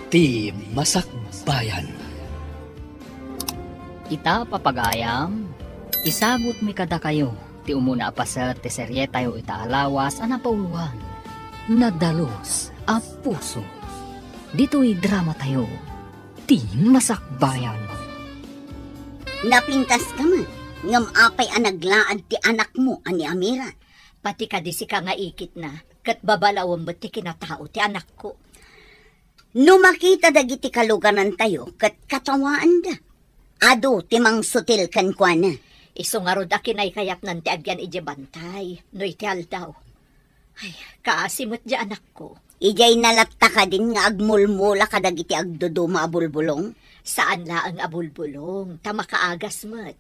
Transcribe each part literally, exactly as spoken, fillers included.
Ti Masakbayan. Ita, papagayam, isagutmi kadakayo ti umuna a paset ti serietayo ita a lawas a napauluan, Nadalus a Puso. Ditoy dramatayo, Ti Masakbayan. Napintaska met, ngem apay a naglaad ti anakmo a ni Amira? Pati kadi sika nga ikitna, ket babalawem met ti kinatao ti anakko. No makita dagiti kaluganantayo ket katawaanda, adu ti mangsutil kenkuana. Isu ngarud a kinaykayatnan ti agyan idiay bantay no iti aldaw. Ay, kaasi met diay anakko. Idiay na latta kadin nga agmulmula kadagiti agduduma a bulbulong? Saan laeng a bulbulong, ta makaagas met.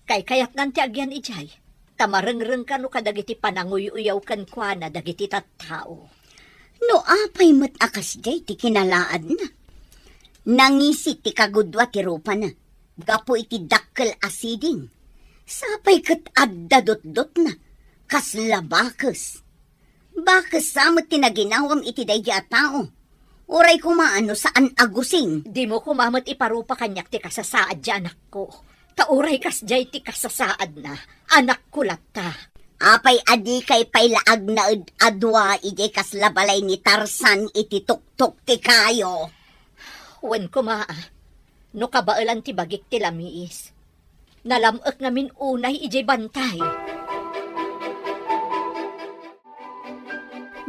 Kaykayatnan ti agyan idiay, ta marengreng kano kadagiti pananguy-uyaw kenkuana dagiti tattao. No apay met a kasdiay ti kinalaadna? Nangisi ti kagudua ti rupana gapu iti dakkel a siding. Sapay ket adda dutdotna, kasla bakes. Bakes sa met ti naginawam iti daydi a tao. Uray koma no saan a gusing. Dimo koma met iparupa kaniak ti kasasaad diay anakko. Ta uray kasdiay ti kasasaadna, anakko latta. Apay a dikay pay la agnaed a dua idiay kasla balay ni Tarzan iti tuktok ti kayo? Wen koma, a, no kabaelan ti bagik ti lamiis. Nalam-ek ngamin unay idiay bantay.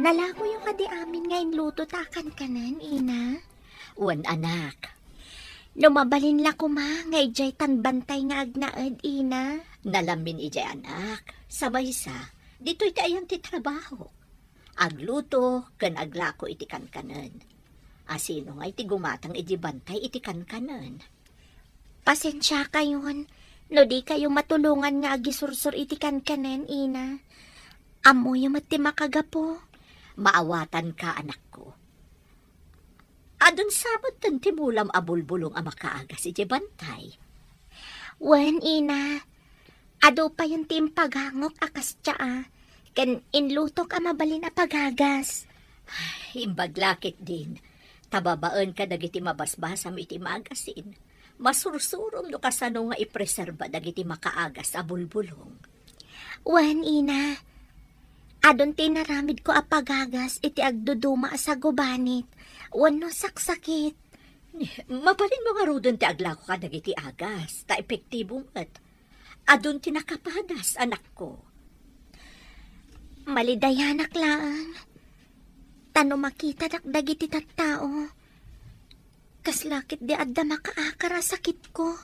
Nalakoyo kadi amin nga inluto ta a kankanen, ina? Wen, anak. No mabalin la koma nga idiay tan bantay nga agnaed, ina? Nalamin idiay, anak. Sa maysa, ditoy ti ayan ti trabaho. Agluto ken aglako iti kankanen. Asino nga iti gumatang iti bantay iti kankanen? Pasensiakayon no dikayo matulongan nga agisursor iti kankanen, ina. Ammoyo met ti makagapu. Maawatanka, anakko. Adun sa metten ti mulam a bulbulong a makaagas iti bantay? Wen, ina. Adu payen ti impagangok a kasdiay, ken inlutok a mabalin a pagagas. Imbag la ketdin, ta babaen kadagiti mabasbasam iti magasin, masursurom no kasano nga ipreserba dagiti makaagas a bulbulong. Wen, ina, adun ti inaramidko a pagagas iti agduduma a sagubanit wenno saksakit. Mabalinmo ngaruden ti aglako kadagiti agas, ta epektibo met. Adun ti nakapadas, anakko. Malidayanak laeng. Ta no makitadak dagiti tattao, kasla ketdi adda makaakar a sakitko.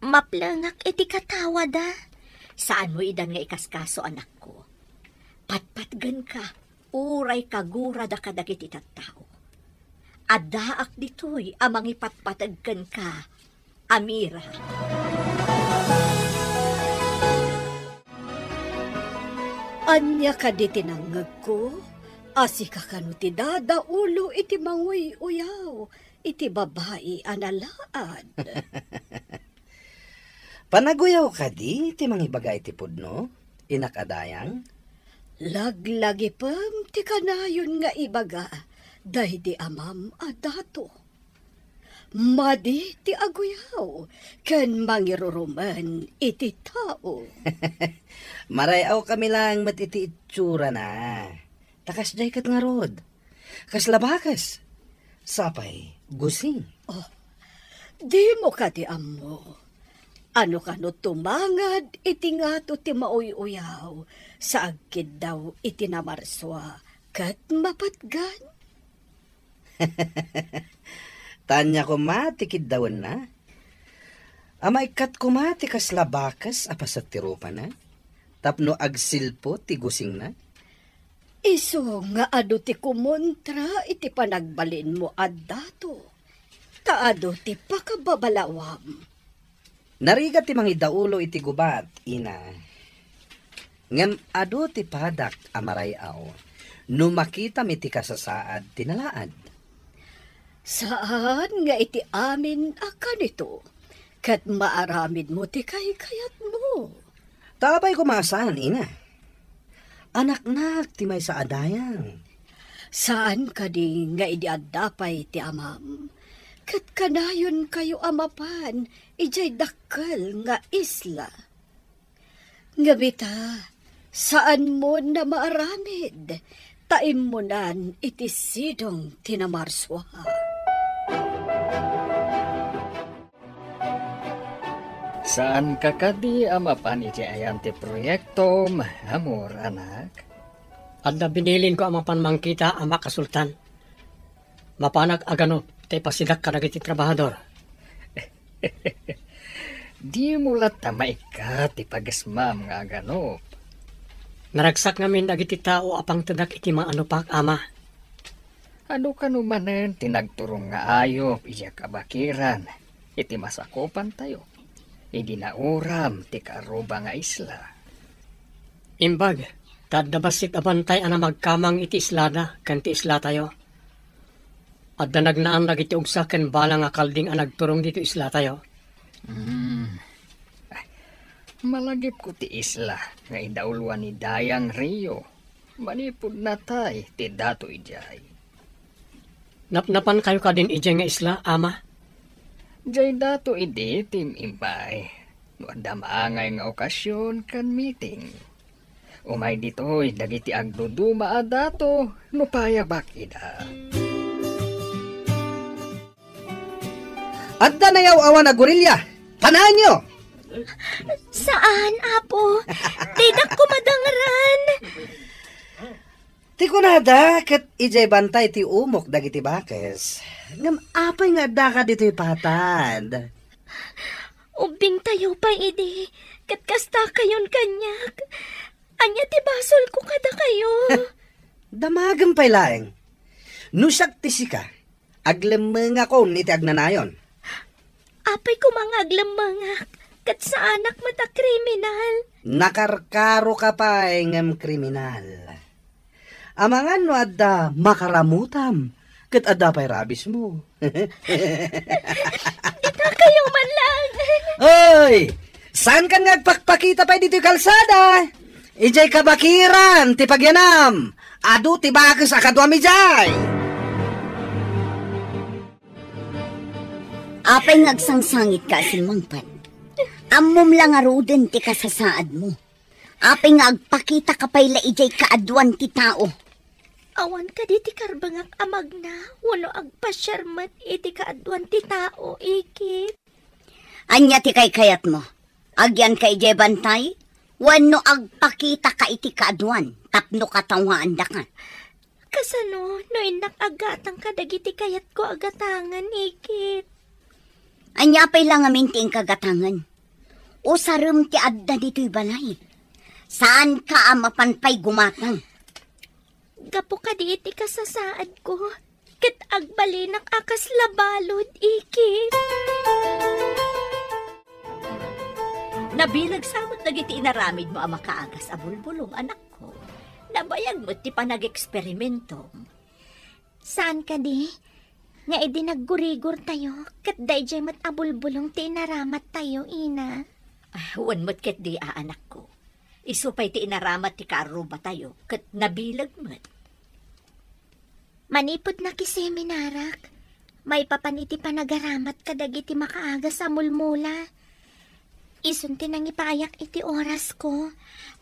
Maplengak iti katawada. Saanmo idan nga ikaskaso, anakko. Patpatgenka, uray kagurada kadagiti tattao. Addaak ditoy a mangipatpateg kenka, Amira. Ania kadi ti nangngegko? A sika kano ti dadaulo iti manguy-uyaw iti babai a nalaad? Panaguyaw kadi ti mangibaga iti pudno, inak a dayang? Laglagipem ti kanayon nga ibaga daydi amam a dato. Madi ti aguyaw ken mangirurumen iti tao. Maray-awkami laeng met iti itsurana. Ta kasdiay ket ngarud. Kasla bakes. Sapay, gusing. Oh, dimo kadi ammo. Ano kano tumangad iti ngato ti mauy-uyaw sa agkiddaw iti namarsua ket mapatgan? Tanya koma ti kiddawenna. A maikkat koma ti kasla bakes a paset ti rupana, tapno agsilpo ti gusingna. Isu nga adu ti kumontra iti panagbalinmo a dato, ta adu ti pakababalawam. Narigat ti mangidaulo iti gubat, ina. Ngem adu ti padak a maray-aw no makitam iti kasasaad ti nalaad. Saan nga iti amin a kanito, ket maaramidmo ti kaykayatmo. Ta apay koma a saan, ina? Anaknak ti maysa a dayang. Saan kadi nga idi adda pay ti amam, ket kanayonkayo a mapan idiay dakkel nga isla? Ngem ita, saanmon a maaramid, ta immunan iti sidong ti namarsua. Saanka kadi a mapan iti ayan ti proyektom, amor, anak? Adda binilinko a mapan mangkita, Ama Kasultan. Mapanak aganup ta ipasidak kadagiti trabahador. Dimo latta maikkat ti pagasmam nga aganup. Naragsak ngamin dagiti tao a pangtedak iti maanupak, Ama. Adu kano manen ti nagturong nga ayup idiay kabakiran iti masakupantayo idi nauram ti kaarruba nga isla? Imbag, ta adda bassit a bantay a namagkamang iti islada ken ti islatayo. Adda nagnaan dagiti ugsa ken bala nga kalding a nagturong ditoy islatayo. Hmm. Malagipko ti isla nga idauloan ni Dayang Rio. Manipud natay ti dato idiay. Napnapankayo kadin idiay nga isla, Ama? Diay dato idi ti im-immay. No adda maangay nga okasyon ken meeting. Umay ditoy dagiti agduduma a dato no payabak ida. Adda nayaw-awan a gorilla. Panaenyo! Saan, Apo. Didak koma dangran. Ti kunada, ket idiay bantay ti umok dagiti bakes. Ngem apay nga addaka ditoy patad? Ubbingtayo pay idi, ket kastakayon kaniak. Ania ti basolko kadakayo? Damagem pay laeng. No siak ti sika, aglemmengakon iti agnanayon. Apay koma nga aglemmengak, ket saanak met a kriminal. Nakarkaroka pay ngem kriminal. Amangan no adda makaramutam, ket adda pay rabiesmo. Itakayo man lang. Oy! Saankan nga agpakpakita pay ditoy kalsada? Idiay kabakiran ti pagyanam. Adu ti bakes a kaduam idiay. Apay nga agsangsangitka a simmangpet? Ammom la ngaruden ti kasasaadmo. Apay nga agpakitaka pay la idiay kaaduan ti tao? Awan kadi ti karbengak a magna wenno agpasiar met iti kaaduan ti tao, Ikit? Ania ti kaykayatmo? Agyanka idiay bantay? Wenno agpakitaka iti kaaduan tapno katawhaandaka? Kasano no innak aggatang kadagiti kayatko a gatangen, Ikit? Ania pay la ngamin ti inka gatangen? Usarem ti adda ditoy balay. Saanka a mapan pay gumatang. Gapu kadi iti kasasaadko, ket agbalinak a kasla balud, Ikit. Nabileg sa met dagiti inaramidmo a makaagas a bulbulong, anakko. Nabayag met ti panageksperimentom. Saan kadi nga idi naggurigortayo, ket daydiay met a bulbulong ti inaramattayo, ina? Ah, wen met ketdi a, anakko. Isu pay ti inaramat ti kaarrubatayo, ket nabileg met. Manipud nakiseminarak, maipapan iti panagaramat kadagiti makaagas a mulmula. Isun ti nangipaayak iti orasko.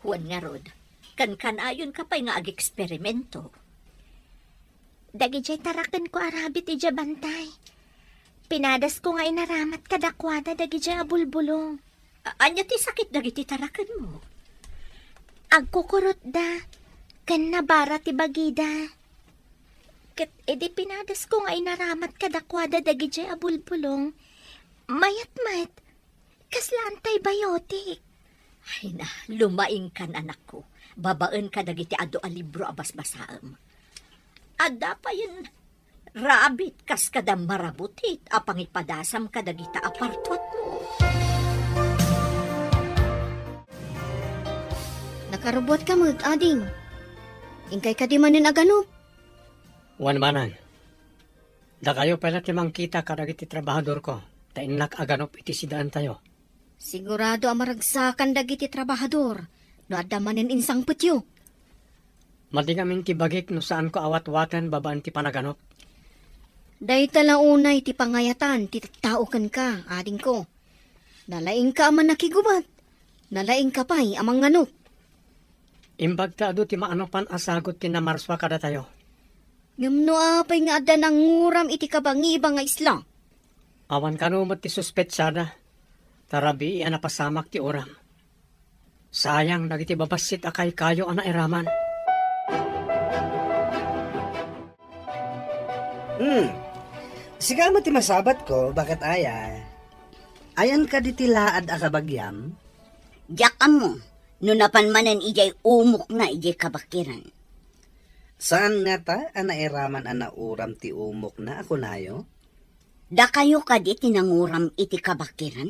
Wen ngarud, kankanayonka pay nga ageksperimento. Dagidiay tarakenko a rabbit idiay bantay. Pinadasko nga inaramat kadakuada dagidiay a bulbulong. A-, ania ti sakit dagiti tarakenmo? Agkukurotda, ken nabara ti bagida. Ket idi pinadasko nga inaramat kadakuada dagidiay a bulbulong, mayat met, kasla antibiotic. Ay na, lumaingkan, anakko. Babaen kadagiti adu a libro a basbasaem. Adda payen rabbit kas kada marabutit a pangipadasam kadagita a partuatmo. Nakarubuatka met, ading. Inkay kadi manen aganup? Wen manen. Dakayo pay la ti mangkita kadagiti trabahadorko, ta innak aganup iti sidaentayo. Sigurado a maragsakan dagiti trabahador no adda manen insangpetyo. Madi ngamin ti bagik no saanko a watwaten babaen ti panaganok. Dayta la unay ti pangayatan ti tattao kenka, adingko. Nalaingka a mannakigubat, nalaingka pay a mangnganok. Imbagta adu ti maanopan a sagut ti namarsua kadatayo. Ngem no apay nga adda nanguram iti kabangiba nga isla? Awan kano met ti suspetsada, ta rabii a napasamak ti uram. Sayang dagiti babassit a kaykayo a nairaman. Hmm. Sika met ti masabatko, baket aya? Ayan kadi ti laad a kabagiam? Diak ammo, no napan manen idiay umokna idiay kabakiran. Saan ngata a nairaman a nauram ti umokna a kunayo? Dakayo kadi ti nanguram iti kabakiran?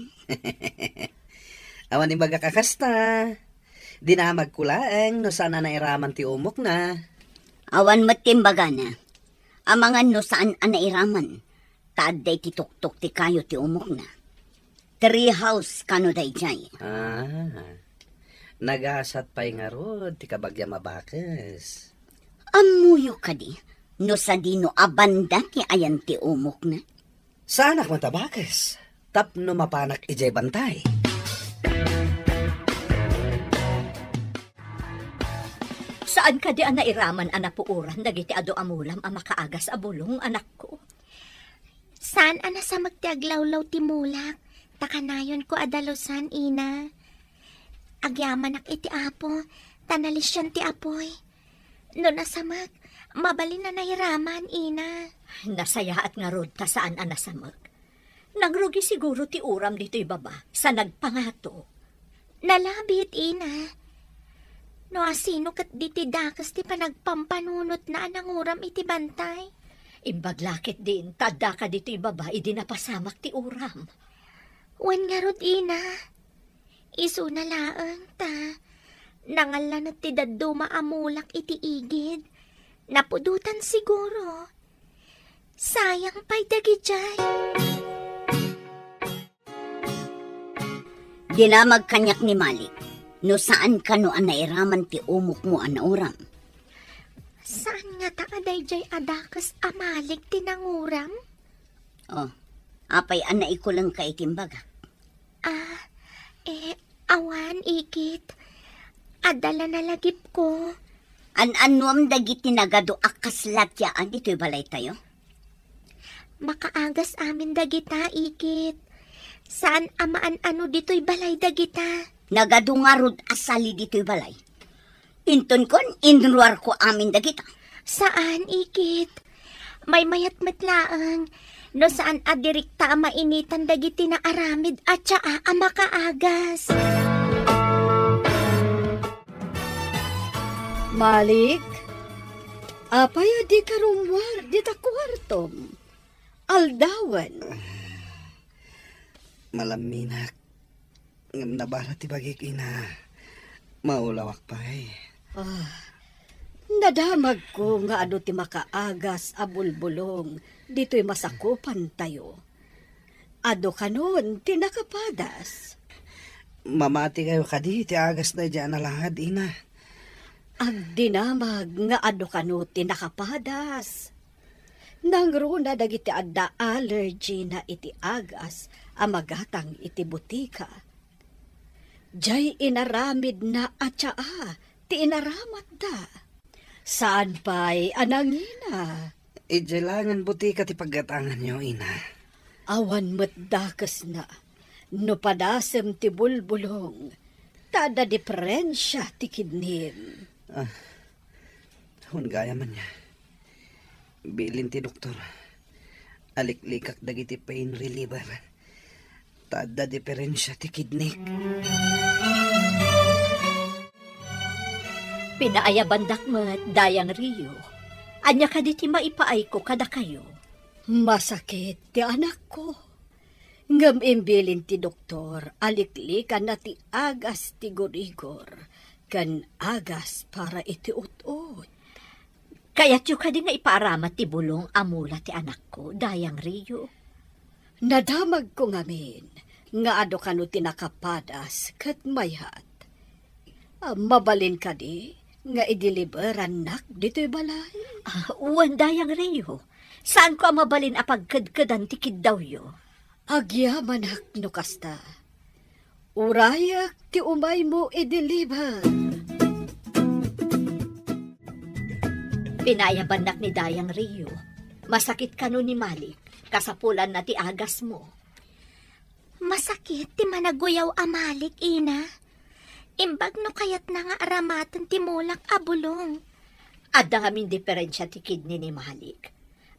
Awan imbagak a kasta. Dinamagko laeng no saan a nairaman ti umokna. Awan met ti imbagana. Amangan no saan a nairaman, ta adda iti tuktok ti kayo ti umokna. Tree house kano daydiay. Ah, nagasat pay ngarud ti kabagiam a bakes. Ammoyo kadi no sadino a banda ti ayan ti umokna? Saanak met a bakes tapno mapanak idiay bantay. Saan kadi a nairaman a napuoran dagiti adu a mulam a makaagas a bulong, anakko? Saan a nasamek ti aglawlaw ti mulak, ta kanayonko a dalusan, ina. Agyamanak iti Apo, ta nalisian ti apuy. No nasamek, mabalin a nairaman, ina. Nasayaat ngarud ta saan a nasamek. Nangrugi siguro ti uram ditoy baba, sa nagpangato. Nalabit, ina. No asino ket diti dakes ti panagpampanunotna a nanguram iti bantay? Imbag la ketdin, ta addaka ditoy baba idi napasamak ti uram. Wen ngarud, ina. Isuna laeng ta nangallanet ti dadduma a mulak iti igid. Napudotan siguro. Sayang pay dagidiay. Dinamag kaniak ni Malik, no saan kano a nairaman ti umokmo a nauram. Saan ngata a daydiay a dakes a Malik ti nanguram? Oh, apay a naikulengka iti imbagak? Ah, eh, awan, ikit. Adda la nalagipko. An-annuam dagiti nagadu a kasla ti yaan ditoy balaytayo? Makaagas amin dagita, ikit. Saan a maan-ano ditoy balay dagita. Nagadu ngarud a sali ditoy balay. Intonkon, inruarko amin dagita. Saan, ikit. Maymayat met laeng. No saan a direkta a mainitan dagiti naaramid a tsaa a makaagas. Malik, apay a dika rummuar dita kuartom? Aldawen. Malamminak. Ngem nabara ti bagik, ina. Maulawak pay. Ah, nadamagko nga adu ti makaagas a bulbulong ditoy masakupantayo. Adu kanon ti nakapadas. Mamati kayo kadi ti agas daydiay a nalaad, ina. Agdinamag nga adu kano ti nakapadas. Nangruna dagiti adda allergy na iti agas a magatang iti butika. Diay inaramidna a tsaa ti inaramatda. Saan pay a nangina. Idiay la ngan butika ti paggatanganyo, ina. Awan met dakesna no padasem ti bulbulong, ta adda diferensia ti kidnim. Ah, wen gayam ania. Bilin ti doktor, aliklikak dagiti pain reliever. Ta adda diferensia ti kidnik. Pinaayabandak met, Dayang Rio. Ania kadi ti maipaayko kadakayo? Masakit ti anakko. Ngem imbilin ti doktor a liklikanna ti agas ti gurigor ken agas para iti ut-ot. Kayatyo kadi nga ipaaramat ti bulong a mula ti anakko, Dayang Rio? Nadamagko ngamin nga adu kano ti nakapadas ket mayat. Ah, mabalin kadi nga ideliberannak ditoy balay? Ah, wen, Dayang Rio. Saanko a mabalin a pagkedkedan ti kiddawyo. Agyamanak no kasta. Urayek ti umaymo ideliber. Pinayabannak ni Dayang Rio. Masakit kano ni Malik, kasapulanna ti agasmo. Masakit ti managuyaw a Malik, ina. Imbag no kayatna nga aramaten ti mulak a bulong. Adda ngamin diperensia ti kidney ni Malik.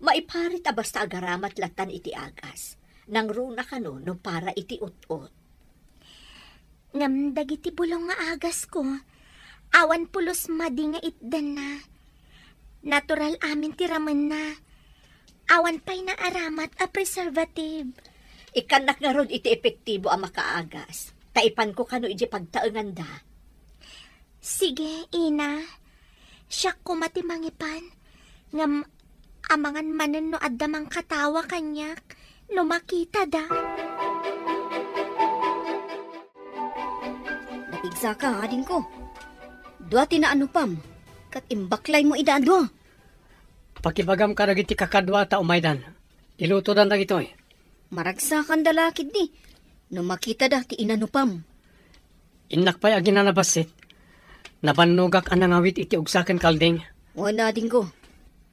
Maiparit a basta agaramat lattan iti agas. Nangruna kano no para iti ut-ot. Ngem dagiti bulong nga agasko, awan pulos madi nga itdanna. Natural amin ti ramenna. Awan pay naaramat a preservative. Ikkannak ngarud iti epektibo a makaagas, ta ipanko kano idiay pagtaenganda. Sige, ina. Siak koma ti mangipan. Ngem amangan manen no adda mangkatawa kaniak no makitada. Napigsaka, adingko. Dua ti naanupam, ket imbaklaymo ida a dua. Pakibagam kadagiti kakaduata umaydan. Ilutodan dagitoy. Maragsakanda la ketdi no makitada ti inanupam. Innak pay aginana bassit. Nabannogak a nangawit iti ugsa ken kalding. Wen, adingko.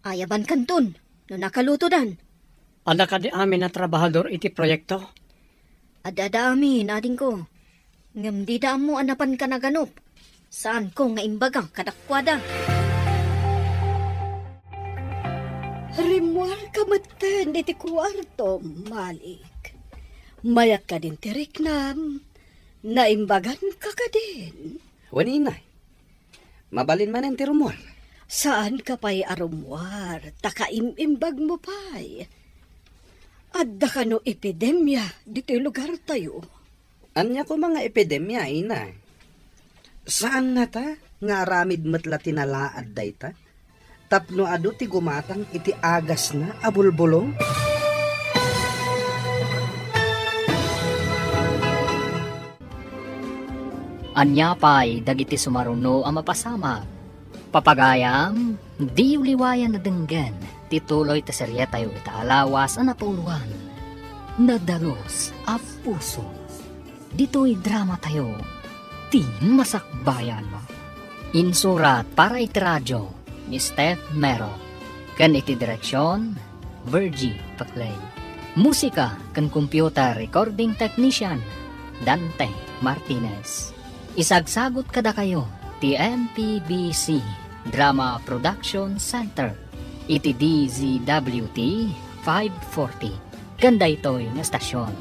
Ayabankanton no nakalutodan. Adda kadi amin a trabahador iti proyekto? Adda, adda amin, adingko. Ngem dida ammo a napanka naganup. Saanko nga imbaga kadakuada. Rimmuarka metten iti kuartom, Malik. Mayat kadin ti riknam, naimbaganka kadin? Wen, ina. Mabalin manen ti rummuar. Saanka pay a rummuar, ta kaim-imbagmo pay. Adda kano epidemia ditoy lugartayo? Ania koma nga epidemia, ina? Saan ngata nga aramid met la ti nalaad dayta tapno adu ti gumatang iti agasna a bulbulong? Ania pay dagiti sumaruno a mapasamak? Papagayam, diyo liwayan a denggen ti tuloy ti serietayo ita a lawas a napauluan, Nadalus a Puso. Ditoy dramatayo, Ti Masakbayan. Insurat para iti radio ni Steph Mero, ken iti direksion, Virgie Paclay. Musika ken computer recording technician, Dante Martinez. Isagsagut kadakayo ti M P B C Drama Production Center iti D Z W T five forty ken daytoy nga estasion.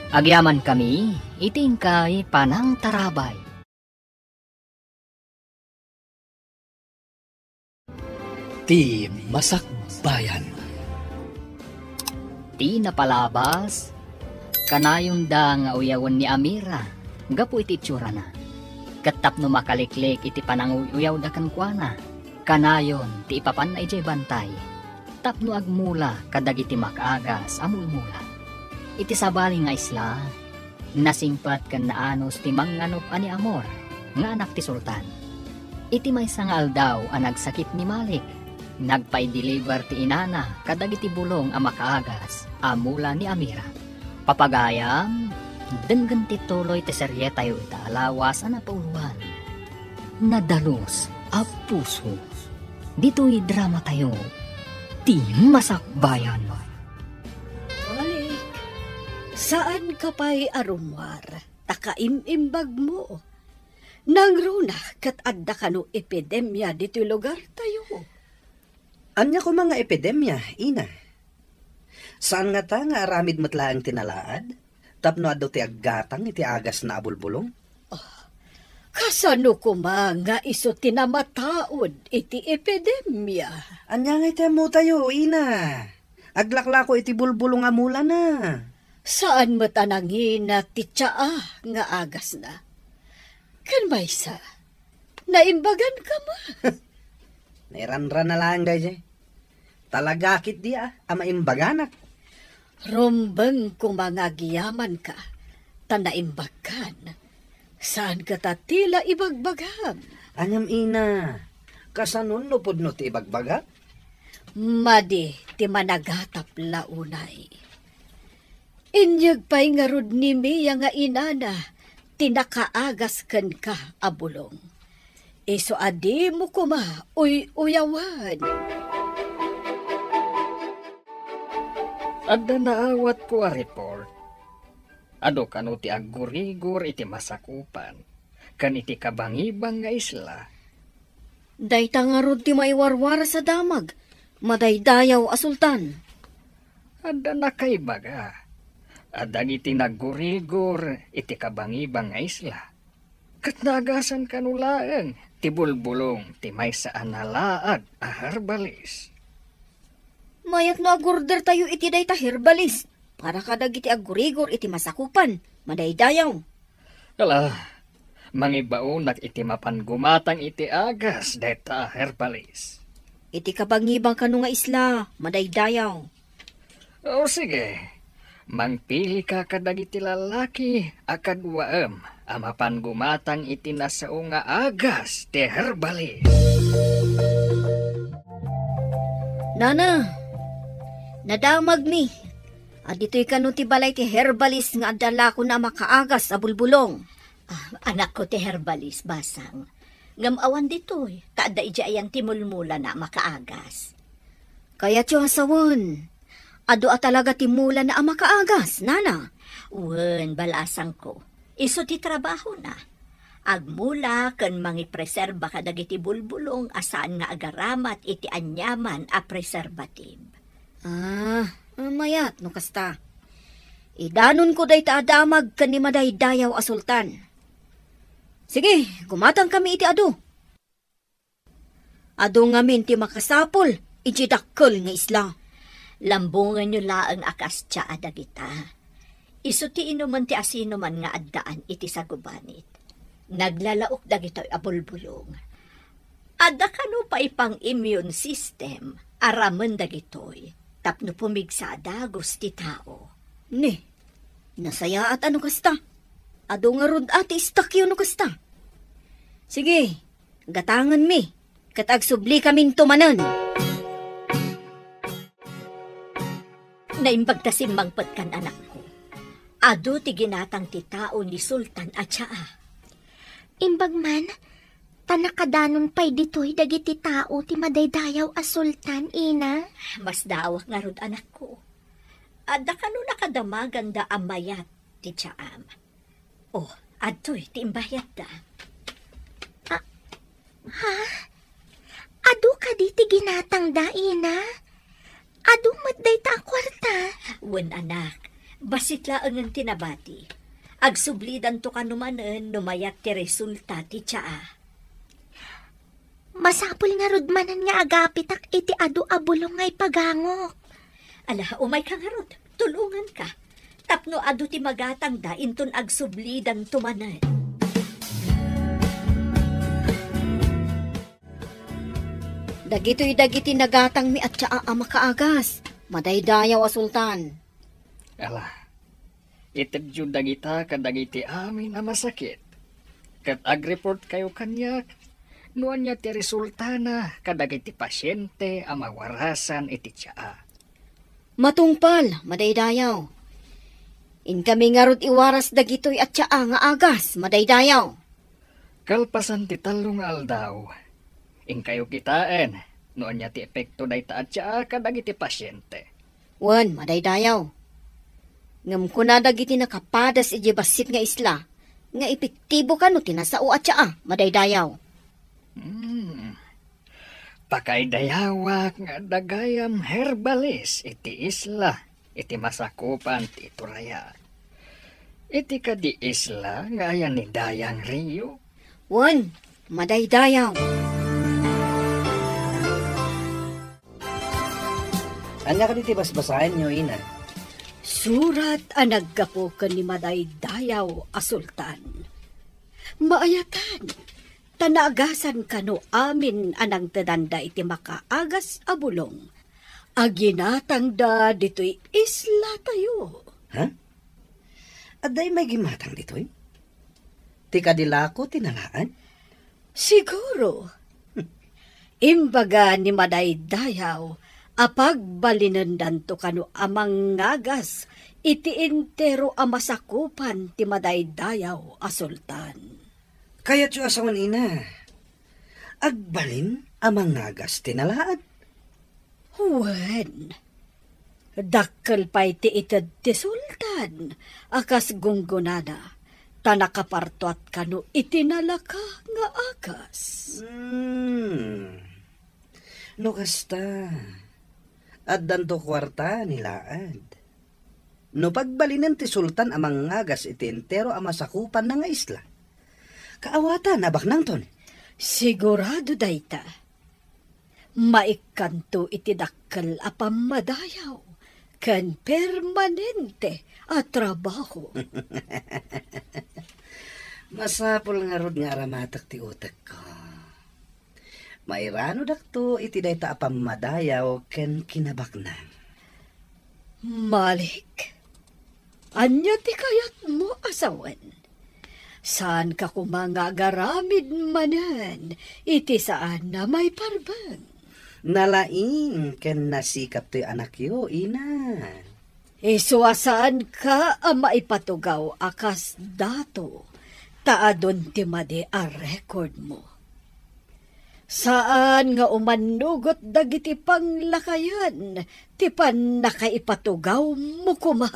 Agyamankami iti inkay panangtarabay. Ti Masakbayan. Ti napalabas, kanayonda nga uyawen ni Amira gapu iti itsurana. Ket tapno makaliklik iti pananguy-uyawda kenkuana, kanayon ti ipapanna idiay bantay tapno agmula kadagiti makaagas a mulmula. Iti sabali nga isla, nasingpet ken naanus ti mangnganup a ni Amor nga anak ti sultan. Iti maysa nga aldaw a nagsakit ni Malik, nagpaideliver ti inana kadagiti bulong a makaagas a mula ni Amira. Papagayam, denggen ti tuloy ti serietayo ita a lawas a napauluan, Nadalus a Puso. Ditoy dramatayo, Ti Masakbayan. Malik, saanka pay a rummuar, ta kaim-imbagmo. Nangruna ket adda kano epidemia ditoy lugartayo. Ania koma nga epidemia, ina? Saan ngata nga aramid met laeng ti nalaad tapno adu ti aggatang iti agasna a bulbulong? Ah, kasano koma nga isu ti namataud iti epidemia? Ania ngay ti ammotayo, ina? Aglaklako iti bulbulong a mulana. Saan met a nangina ti tsaa nga agasna. Ken maysa, naimbaganka met. Nairanrana laeng daydiay. Talaga ketdi a, a maimbaganak. Rumbeng koma nga agyamanka, ta naimbagkan. Saan ket a ti la ibagbagam? Ngem ina, Kasano no pudno ti ibagbaga? Madi ti managatap la unay. Inyeg pay ngarud ni Mia nga inana ti nakaagas kenka a bulong. Isu a dimo koma uy-uyawan. Adda naawatko a report. Adu kano ti aggurigor iti masakupan ken iti kabangibang nga isla. Dayta ngarud ti maiwarwaras a damag, madaydayaw a sultan. Adda nakaibaga a dagiti naggurigor iti kabangibang nga isla ket naagasan kano laeng ti bulbulong ti maysa a nalaad a herbalis. Mayat no agordertayo iti dayta herbalis para kadagiti aggurigor iti masakupan, madaydayaw. Ala, mangibaonak iti mapan gumatang iti agas dayta a herbalis. Iti kabangibang kano nga isla, madaydayaw. O sige, mangpilika kadagiti lalaki a kaduaem a mapan gumatang iti nasao nga agas ti herbalis. Nana, nadamagmi. Aditoy kano ti balay ti herbalis nga adda lakona a makaagas a bulbulong. Ah, anakko ti herbalis, basang. Ngem awan ditoy, ta adda idiay ayan ti mulmulana a makaagas. Kayatyo a sawen, adu a talaga ti mulana a makaagas, nana? Wen, balasangko. Isu ti trabahona. Agmula ken mangipreserba kadagiti bulbulong a saan nga agaramat iti aniaman a preservative. Ah, mayat no kasta. Idanonko dayta a damag ken ni madaydayaw a sultan. Sige, gumatangkami iti adu. Adu ngamin ti makasapul idiay dakkel nga isla. Lambongenyo laeng a kas tia a dagita. Isu ti inumen ti asinoman nga addaan iti sagubanit. Naglalaok dagitoy a bulbulong. Adda kano pay pang-immune system a ramen dagitoy tapno pumigsa a dagus ti tao. Ni, nasayaat a no kasta. Adu ngarud a ti istakyo no kasta. Sige, gatangenmi, ket agsubli kaminto manen. Naimbag ta simmangpetkan, anakko. Adu ti ginatang ti tao ni Sultan a tia. Imbag man, ta nakadanon pay ditoy dagiti tao ti madaydayaw a sultan, ina. Masdaawak ngarud, anakko. Adda kano nakadamaganda a mayat ti tiaam. Oh, adtoy ti imbayadda. Ah, ha? Adu kadi ti ginatangda, ina? Adu met dayta a kuarta? Wen, anak, bassit laengen ti nabati. Agsublidanto kano manen no mayat ti resulta ti tia. Masapul ngarud manen nga agapitak iti adu a bulong nga ipagangok. Ala, umayka ngarud, tulonganka. Tapno adu ti magatangda inton agsublidanto manen. Dagitoy dagiti nagatangmi a tia a makaagas, madaydayaw a sultan. Ala, itedyo dagita kadagiti amin a masakit, ket agreportkayo kaniak no ania ti resultana kadagiti pasiente a mawarasan iti tia. Matungpal, madaydayaw. Inkami ngarud iwaras dagitoy a tia nga agas, madaydayaw. Kalpasan ti tallo nga aldaw, inkayo kitaen no ania ti epekto dayta a tia kadagiti pasiente. Wen, madaydayaw. Ngem kuna dagiti nakapadas idiay bassit nga isla nga epektibo kano ti nasao a tia, madaydayaw. Hmm. Pakaidayawak nga adda gayam herbalis iti isla iti masakupan ti Toraya. Iti kadi isla nga ayan ni Dayang Rio? Wen, madaydayaw. Ania kadi ti basbasaenyo, ina? Surat a naggapu ken ni madaydayaw a sultan. Maayatan, ta naagasan kano amin a nangtedanda iti makaagas a bulong a ginatangda ditoy islatayo. Ha? Adda immay gimmatang ditoy? Ti kadi lako ti nalaad? Siguro. Imbaga ni Madaydayaw a pagbalinendanto kano a mangngagas iti entero a masakupan ti Madaydayaw a Sultan. Kayatyo a sawen, ina, agbalin a mangngagas ti nalaad? Wen, dakkel pay ti ited ti sultan a kas gunggonana, ta nakapartuat kano iti nalaka nga agas. Hmm. No kasta, addanto kuarta ni laad. No pagbalinen ti sultan a mangngagas iti entero a masakupanna nga isla, kaawatan a baknangton. Sigurado dayta. Maikkanto iti dakkel a pammadayaw ken permanente a trabaho. Masapul ngarud nga aramatek ti utekko. Mairanudakto iti dayta a pammadayaw ken kinabaknang. Malik, ania ti kayatmo a sawen? Saanka koma nga agaramid manen iti saan a maiparbeng. Nalaing ken nasikap toy anakyo, ina. Isu a saanka a maipatugaw a kas dato, ta adun ti madi a record mo. Saan nga umannugot dagiti panglakayen ti pannakaipatugawmo koma.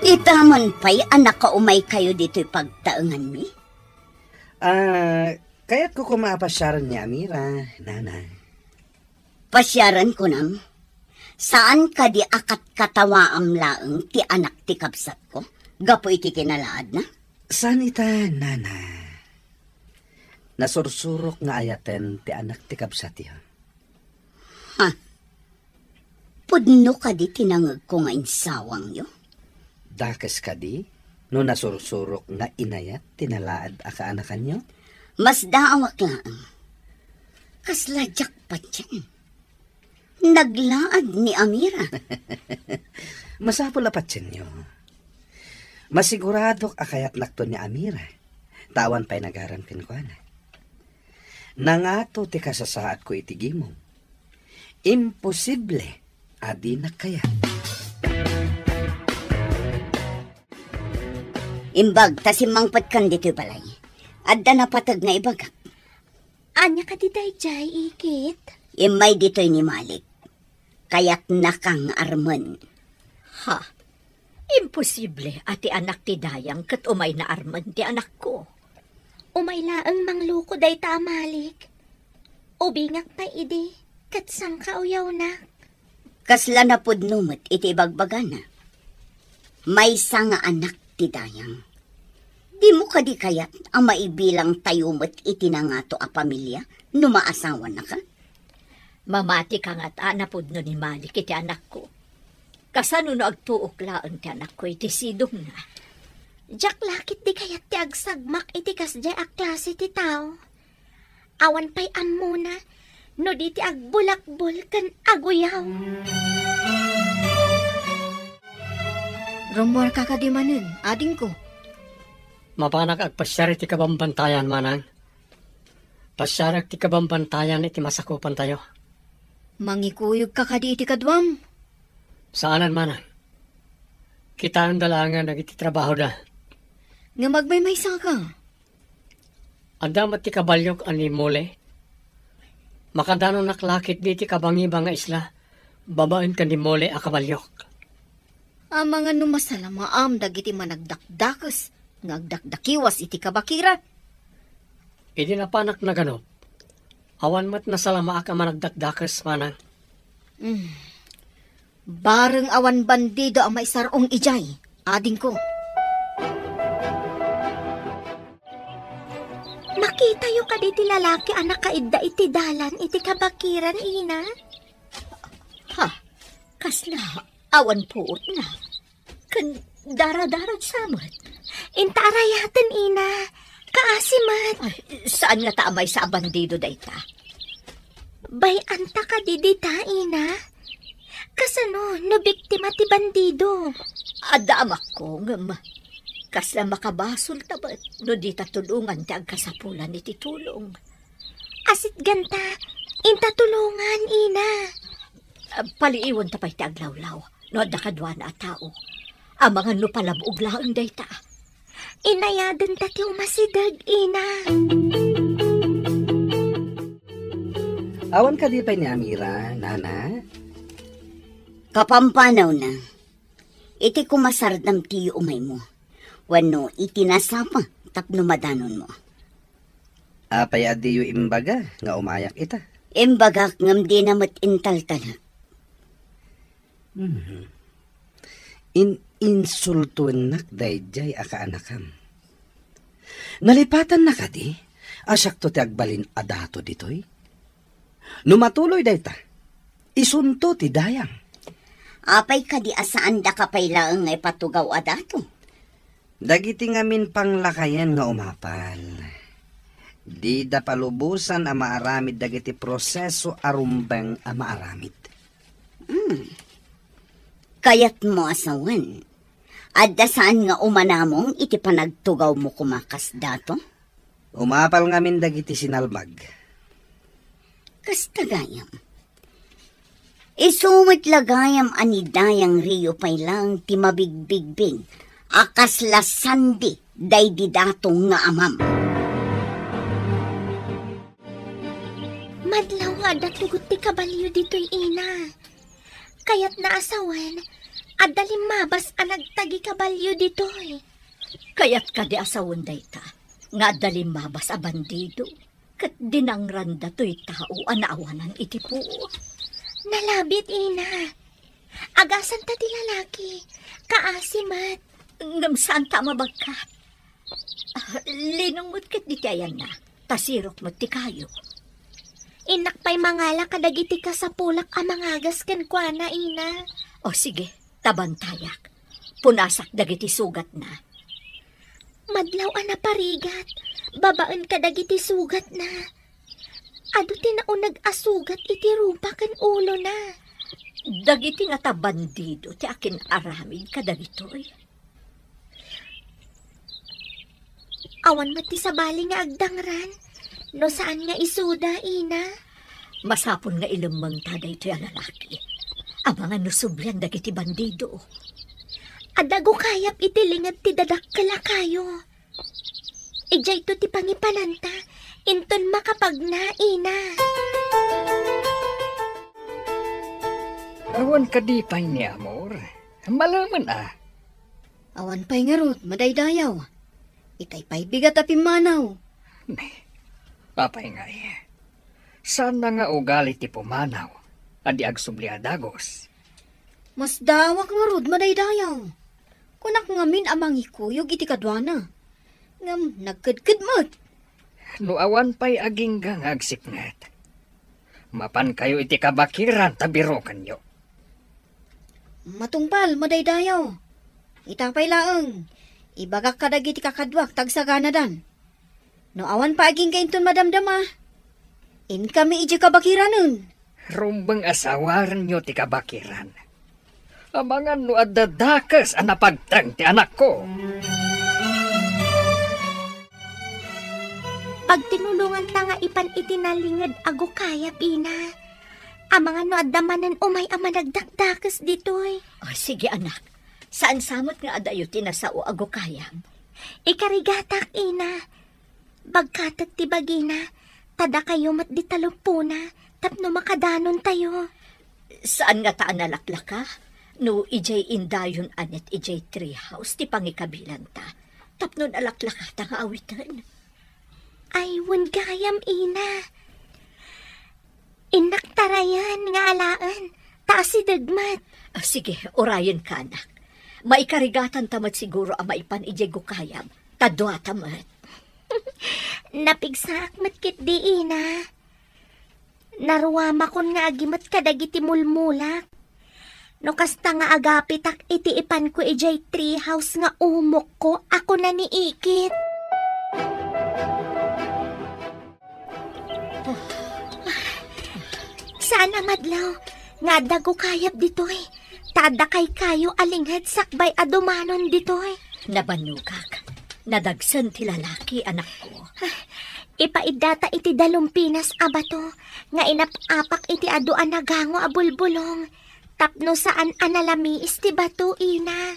Ita man pay a nakaumaykayo ditoy pagtaenganmi? Ah, kayatko koma a pasiaren ni Amira, nana. Pasiaren kunam? Saan kadi a katkatawaam laeng ti anak ti kabsatko gapu iti kinalaadna? Saan ita, nana. Nasursurok nga ayaten ti anak ti kabsatyo. Ha? Pudno kadi ti nangegko nga insawangyo? Dakes kadi no nasursurok nga inayat ti nalaad a kaanakanyo? Masdaawak laeng. Kasla diak patien. Naglaad ni Amira. Masapul a patienyo. Masiguradok a kayatnakto ni Amira, ta awan pay nagaram kenkuana. Nangato ti kasasaadko iti gimong. Imposible a dinak kayat. Imbag ta simmangpetkan ditoy balay. Adda napateg nga ibagak. Ania kadi daydiay, ikit? Immay ditoy ni Malik. Kayatnaka nga armen. Ha? Imposible a ti anak ti dayang ket umayna armen ti anakko. Umay laeng mangluko dayta a Malik. Ubingak pay idi, ket sangkauyawnak. Kasla napudno met iti ibagbagana. Maysa nga anak ti dayang. Dimo kadi kayat a maibilang tayo met iti nangato a pamilia no maasawanaka? Mamati ka ngat a napudno ni Malik iti anakko. Kasano no agtuok laeng ti anakko iti sidongna? Diak la ketdi kayat ti agsagmak iti kasdiay a klase ti tao. Awan pay ammona no di ti agbulakbol ken aguyaw. Rummuarka kadi manen, adingko? Mapanak agpasiar iti kabambantayan, manang. Pasiarek ti kabambantayan iti masakupantayo. Mangikuyogka kadi iti kaduam? Saanen, manang. Kitaenda laengen dagiti trabahoda. Ngem agmaymaysaka. Adda met ti kabaliok a ni Mole. Makadanonak la ketdi iti kabangiba nga isla babaen ken ni Mole a kabaliok. Amangan no masalamaam dagiti managdakdakes nga agdakdakiwas iti kabakiran. Idi napanak naganup, awan met nasalamaak a managdakdakes, manang. Mm. Bareng awan bandido a maisar-ong idiay, adingko. Makitayo kadi ti lalaki a nakaidda iti dalan iti kabakiran, ina? Ha? Kasla awan puotna ken daradaragsa met. Inta arayaten, ina. Kaasi met. Ay, saan ngata a maysa a bandido dayta? Bay-anta kadi dita, ina? Kasano no biktima ti bandido? Adda amakko, ngem Kasla makabasolta met no dita tulongan ti agkasapulan iti tulong. Asitganta, inta tulongan, ina. Ah, paliiwenta pay ti aglawlaw no adda kaduana a tao. Amangan no palabog laeng dayta. Inayadenta ti umasideg, ina. Awan kadi pay ni Amira, nana? Kapampanawna, iti kumasardam ti umaymo, wenno iti nasapa tapno madanonmo. Apay a diyo imbaga nga umayak ita? Imbagak ngem dina met intaltalek. Mhm. In-insultuennak daydiay a kaanakam. Nalipatanna kadi a siakto ti agbalin a dato ditoy? No matuloy dayta, isunto ti dayang. Apay kadi a saandaka pay laeng nga ipatugaw a dato? Dagiti ngamin panglakayen nga umapal, dida palubosan a maaramid dagiti proseso a rumbeng a maaramid. Hmm. Kayatmo a sawen, adda saan nga umanamong iti panagtugawmo koma kas dato? Umapal ngamin dagiti sinalbag. Kasta gayam. Isu met la gayam a ni Dayang Rio pay laeng ti mabigbigbing a kasla sandi daydi dato nga amam. Madlaw a adda tugot ti kabalio ditoy, ina. Kayatna a sawen, adda limmabas a nagtagi kabalio ditoy. Kayat kadi a sawen dayta nga adda limmabas a bandido ket dinangranda toy tao a naawanan iti puot? Nalabit, ina. Agasanta ti lalaki. Kaasi met. Ngem saanta a mabagkat. Ah, linong met ket diti ayanna, ta sirok met ti kayo. Innak pay mangala kadagiti kasapulak a mangagas kenkuana, ina. O sige, ta bantayak. Punasak dagiti sugatna. Madlaw a naparigat, babaen kadagiti sugatna. Adu ti nauneg a sugat iti rupa ken ulona. Dagiti ngata bandido ti akin-aramid kadagitoy. Awan met ti sabali nga agdangran, no saan nga isuda, ina. Masapul nga ilemmengta daytoy a lalaki. Amangan no sublian dagiti bandido. Adda gukayab iti linged ti dadakkel a kayo. Idiayto ti pangipananta, inton makapagna, ina. Awan kadi pay ni Amor? Malemen a. Awan pay ngarud, madaydayaw. Itay pay bigat a pimmanaw. Ne, apay ngay? Saan na nga ugali ti pumanaw a di agsubli a dagus? Masdaawak ngarud, madaydayaw. Kunak ngamin a mangikuyog iti kaduana. Ngem nagkedked met. No awan pay agingga nga agsipnget, mapankayo iti kabakiran ta birokenyo. Matungpal, madaydayaw. Ita pay laeng, ibagak kadagiti kakaduak ta agsaganadan. No awan pay agingga inton madamdama, inkami idiay kabakiranen. Rumbeng a sawarenyo ti kabakiran. Amangan no adda dakes a napagteng ti anakko. Pagtinulonganta nga ipan iti nalinged a gukayab, ina. Amangan no adda manen umay a managdakdakes ditoy. O, sige, anak. Saan sa met nga adayo ti nasao a gukayab? Ikarigatak, ina. Bagkatek ti bagina, ta dakayo met di taluppona tapno makadanontayo. Saan ngata a nalaklaka? No idiay indayon a net idiay tree house ti pangikabilanta, tapno nalaklakata nga awiten. Ay, wen gayam, ina. Innak tarayan nga alaen, ta asideg met. Ah, sige, urayenka, anak. Maikarigatanta met siguro a maipan idiay gukayab, ta duata met. Napigsaak met ketdi, ina. Naruamakon nga agimet kadagiti mulmulak. No kasta nga agapitak iti ipanko idiay tree house nga umokko a kuna ni Ikit. Saan a madlaw nga adda gukayab ditoy, ta adda kaykayo a linged sakbay a dumanon ditoy. Nabannogak. Nadagsen ti lalaki, anakko. Ipaiddata iti dalumpinas a bato nga inap-apak iti adu a nagango a bulbulong tapno saan a nalamiis ti bato, ina.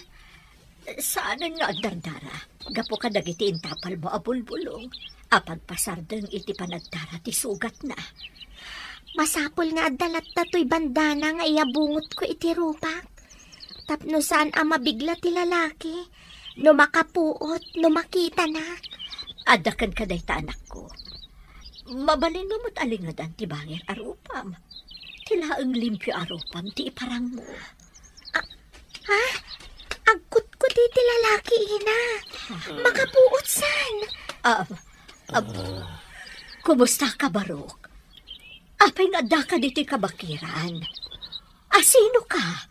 Saanen nga agdardara gapu kadagiti intapalmo a bulbulong a pagpasardeng iti panagdara ti sugatna. Masapul nga adda latta toy bandana nga iyabungotko iti rupak tapno saan a mabigla ti lalaki no makapuot no makitanak. Adda kenka dayta, anakko. Mabalinmo met a lingedan ti bangir a rupam. Ti laeng limpio a rupam ti iparangmo. Ah, ha? Agkutkuti ti lalaki, ina. Makapuot san? Ah, ah, kumusta ka, Barok? Apay nga addaka ditoy kabakiran? Asino ka?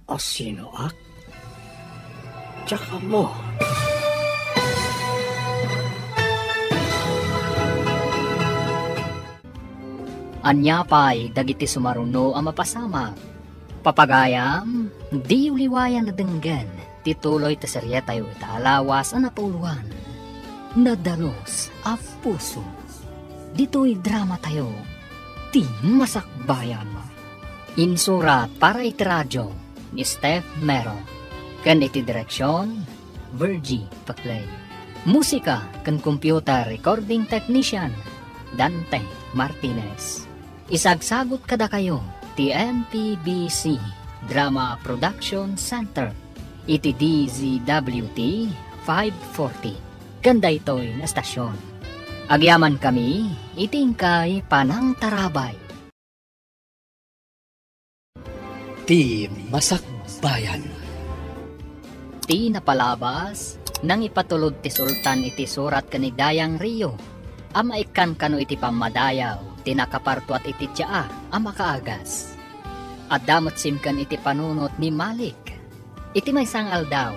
Asinoak? Diak ammo. Ania pay dagiti sumaruno a mapasamak? Papagayam, diyo liwayan a denggen ti tuloy ti serietayo ita a lawas a napauluan, Nadalus a Puso. Ditoy dramatayo, Ti Masakbayan. Insurat para iti radio ni Steph Mero, ken iti direksion, Virgie Paclay. Musika ken computer recording technician, Dante Martinez. Isagsagut kadakayo ti M P B C Drama Production Center iti D Z W T five forty ken daytoy nga estasion. Agyamankami iti inkay panangtarabay. Ti Masakbayan. Ti napalabas, nangipatulod ti sultan iti surat ken ni Dayang Rio a maikkan kano iti pammadayaw ti nakapartuat iti Jaa a makaagas. Adda met simken iti panunot ni Malik. Iti maysa nga aldaw,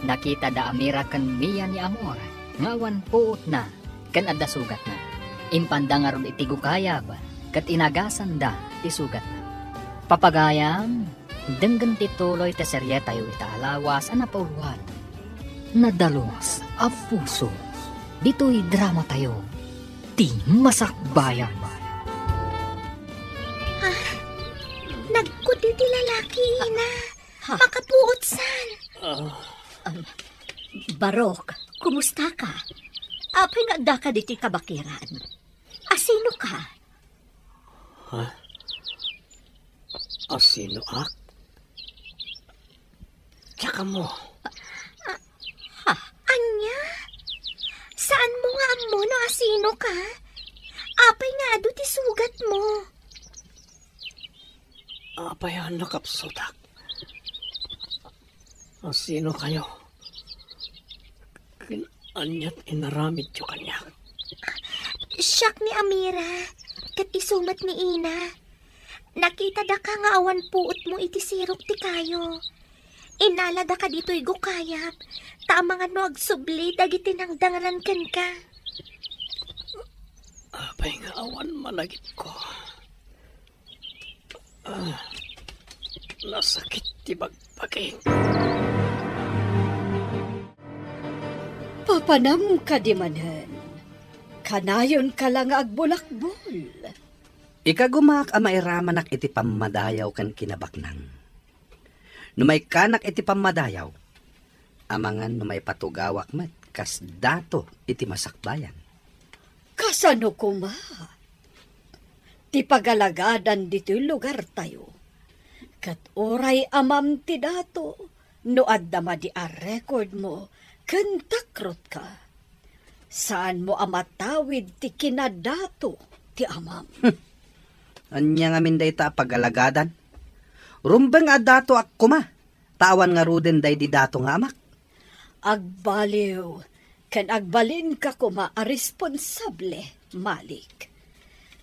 nakita da Amira ken Mia ni Amor nga awan puotna ken adda sugatna. Impanda ngarud iti gukayab ket inagasanda ti sugatna. Papagayam, denggen ti tuloy ti serietayo ita a lawas a napauluan, Nadalus a Puso. Ditoy dramatayo, Ti Masakbayan. Ah, nagkudi ti lalaki, ina. Ha? Makapuot san? Ah. Um, Barok, kumusta ka? Apay nga addaka ditoy kabakiran? Asino ka? Ha? Asinoak? Diak ammo. Ah, ha? Ania? Saanmo nga ammo no asino ka? Apay nga adu ti sugatmo? Apay a nakapsutak? Asino kayo? Ken aniat inaramidyo kaniak? Siak ni Amira, ket isu met ni Ina. Nakitadaka nga awan puotmo iti sirok ti kayo. Innaladaka ditoy gukayab, ta amangan no agsubli dagiti nangdangran kenka. Apay nga awan malagipko? Ah, nasakit ti bagbagik. Papanam kadi manen. Kanayonka la nga agbulakbol. Ikagumaak a mairamanak iti pammadayaw ken kinabaknang. No maikkanak iti pammadayaw, amangan no maipatugawak met kas dato iti masakbayan. Kasano koma? Ti pagalagadan ditoy lugartayo. Ket uray amam ti dato, no adda madi a recordmo ken takrotka, saanmo a matawid ti kinadato ti amam. Ania ngamin dayta a pagalagadan? Rumbeng a datoak koma, ta awan ngaruden daydi dato nga amak. Agbaliw ken agbalinka koma a responsable, Malik,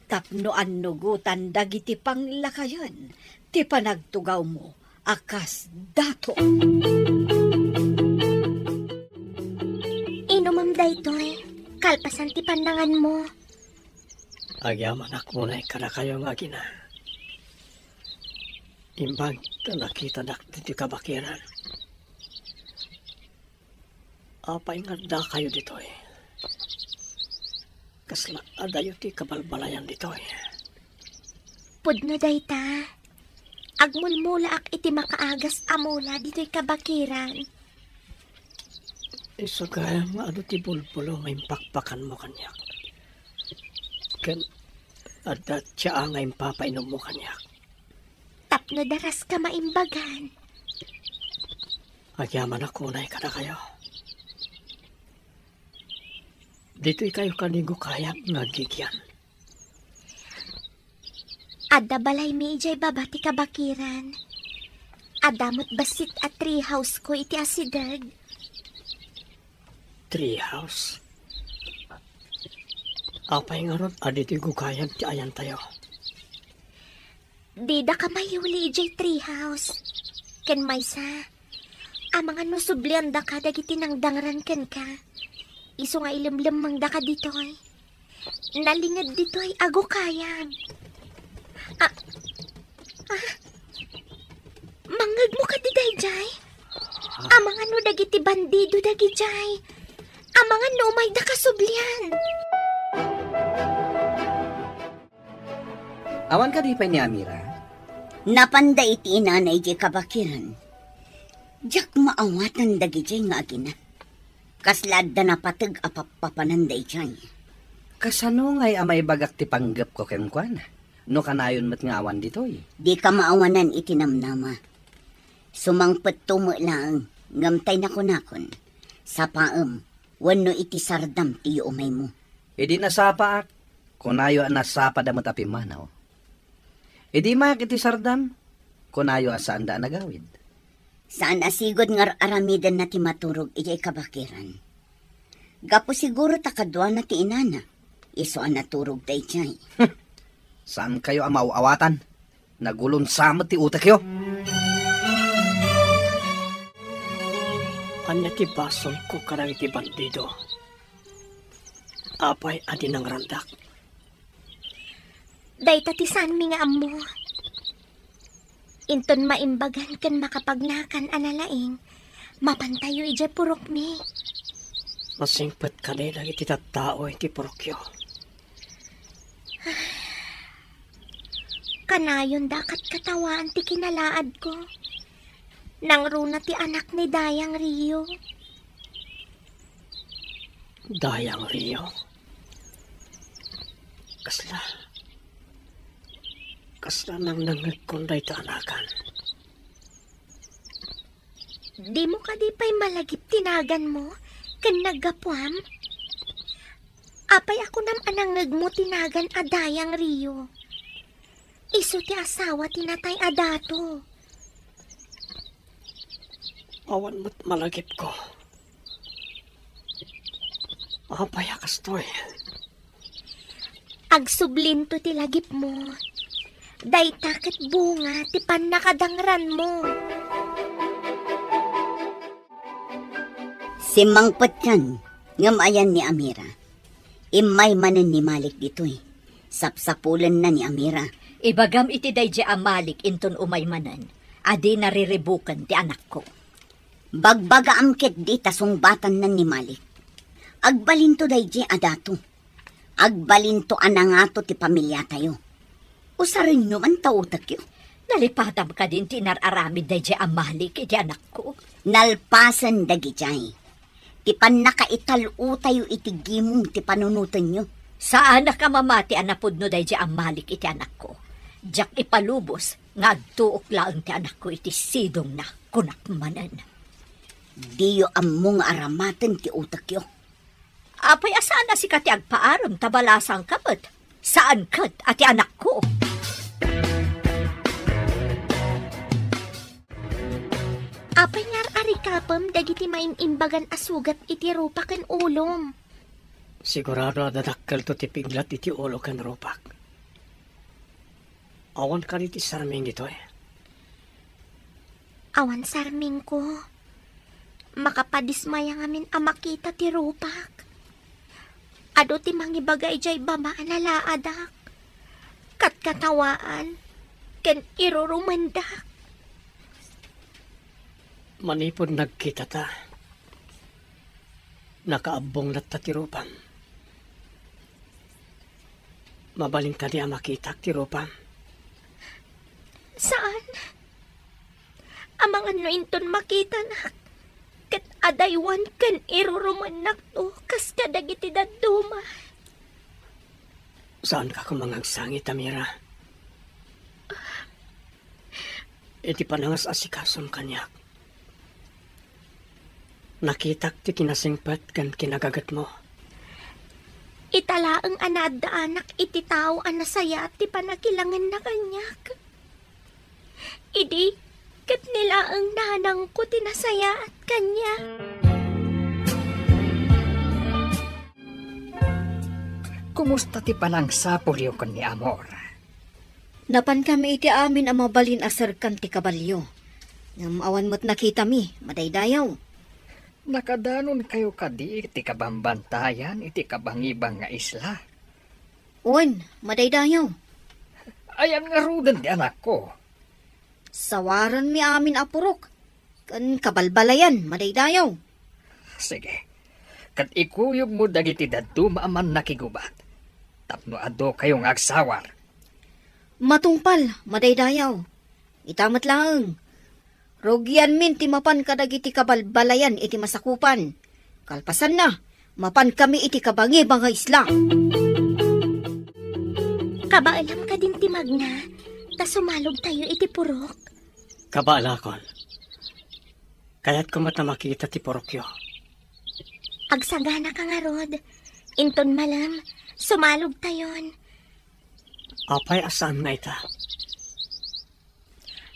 tapno annugotan dagiti panglakayen ti panagtugawmo a kas dato. Inumem daytoy, kalpasan ti pannanganmo. Agyamanak unay kadakayo nga agina. Imbag ta nakitadak ditoy kabakiran. Apay nga addakayo ditoy? Kasla adayo ti kabalbalayan ditoy? Pudno dayta. Agmulmulaak iti makaagas a mula ditoy kabakiran. Isu gayam nga adu ti bulbulo nga impakpakanmo kaniak. Ken adda tsaa nga impapainommo kaniak. Tapno daras ka maimbagan. Agyamanak unay kadakayo. Ditoy kayo kanigo kayat nga agigian. Adda balaymi idiay baba ti kabakiran. Adda met bassit a tree house ko iti asideg. Tree house? Apay ngarud a ditoy gugayan ti ayantayo? Dida ka mayuli idiay tree house. Ken maysa, amangan no subliandaka dagiti nangdangran kenka. Isu nga ilemlemmengdaka ditoy. Nalinged ditoy a gukayam. Ah, ah, mangngegmo kadi daydiay? Amangan no dagiti bandido dagidiay. Amangan no umayda kasublian. Awan kadi pay ni Amira? Napanda iti inana idiay kabakiran. Diak maawatan dagidiay nga agina. Kasla adda napateg a pappapanan daydiay. Kasano ngay a maibagak ti panggepko kenkuana? No kanayon met nga awan ditoy? Dika maawanan iti namnama. Sumangpetto met laeng, ngem tay nakunakon, sapaem, wenno iti sardam ti yuumaymo. Idi nasapaak, kunayo a nasapada met a pimmanaw. Idi mayak iti sardam, kunayo a saanda a nagawid. Saan a sigud nga ar-aramidenna ti maturog idiay kabakiran. Gapu siguro ta kaduana ti inana, isu a naturog daydiay. Saankayo a maaw-awatan. Nagulonsa met ti utekyo. Ania ti basolko kadagiti bandido? Apay a di nangrandak? Dayta ti saanmi nga ammo. Inton maimbagan ken makapagnakan a nalaing, mapantayo idiay purokmi. Masingpet kadi dagiti tattao iti purokyo? Kanayon da katkatawaan ti kinalaadko. Nangruna ti anak ni Dayang Rio. Dayang Rio? Kasla, kasla nangnangngegkon dayta anakan. Dimo kadi pay malagip ti naganmo ken naggapuam? Apay a kunam a nangngegmo ti nagan a Dayang Rio? Isu ti asawa ti natay a dato. Awan met malagipko. Apay a kastoy? Agsublinto ti lagipmo. Dayta ket bunga ti pannakadangranmo. Simmangpetkan, ngem ayan ni Amira. Immay manen ni Malik ditoy. Sapsapulenna ni Amira. Ibagam iti daydiay a Malik inton umay manen a dina riribuken ti anakko. Bagbagaam ketdi ta sungbatanna ni Malik. Agbalinto daydiay a dato. Agbalinto a nangato ti pamiliatayo. Usarenyo man ta utekyo. Nalipatam kadin ti inar-aramid daydiay a Malik iti anakko? Nalpasen dagidiay. Ti pannakaital-otayo iti gimong ti panunotenyo. Saanak a mamati a napudno daydiay a Malik iti anakko. Diak ipalubos nga agtuok laeng ti anakko iti sidongna, kunak manen. Diyo ammo nga aramaten ti utekyo. Apay a saan a sika ti agpaarem ta balasangka met? Saan ket a ti anakko? Apay nga ar-arikapem dagiti maim-imbagan a sugat iti rupa ken ulom? Sigurado a dadakkelto ti piglat iti ulo ken rupak. Awan kadi ti sarming ditoy? Awan sarmingko. Makapadismaya ngamin a makita ti rupak. Adu ti mangibaga idiay baba a nalaadak. Katkatawaan. ken irurumendak. Manipud nagkitata, nakaabbong latta ti rupam. Mabalin kadi a makitak ti rupam? Saan. Amangan no inton makitanak, ket adaywan ken irurumennakto kas kadagiti dadduma. Saanka koma nga agsangit, Amira. Iti panangas-asikasom kaniak, nakitak ti kinasingpet ken kinagagetmo. Ita laeng a naaddaanak iti tao a nasayaat ti panakilangenna kaniak. Idi, ket ni laeng nanangko ti nasayaat kaniak. Kumusta ti panangsapulyo ken ni Amor? Napankami iti amin a mabalin a serkan ti kabalio. Ngem awan met nakitami, madaydayaw. Nakadanonkayo kadi ti kabambantayan iti kabangibang nga isla? Wen, madaydayaw. Ayan ngaruden ti anakko? Sawaranmi amin a purok, ken kabalbalayan, madaydayaw. Sige, ket ikuyogmo dagiti dadduma a mannakigubat, tapno adukayo nga agsawar. Matungpal, madaydayaw. Ita met laeng, rugianmin ti mapan kadagiti kabalbalayan iti masakupan. Kalpasanna, mapankami iti kabangibang nga isla. Kabaelam kadin ti magna, ta sumalogtayo iti purok. Kabaelakon. Kayatko met a makita ti purokyo. Agsaganaka ngarud. Inton malem, sumalogtayon. Apay a saan nga ita?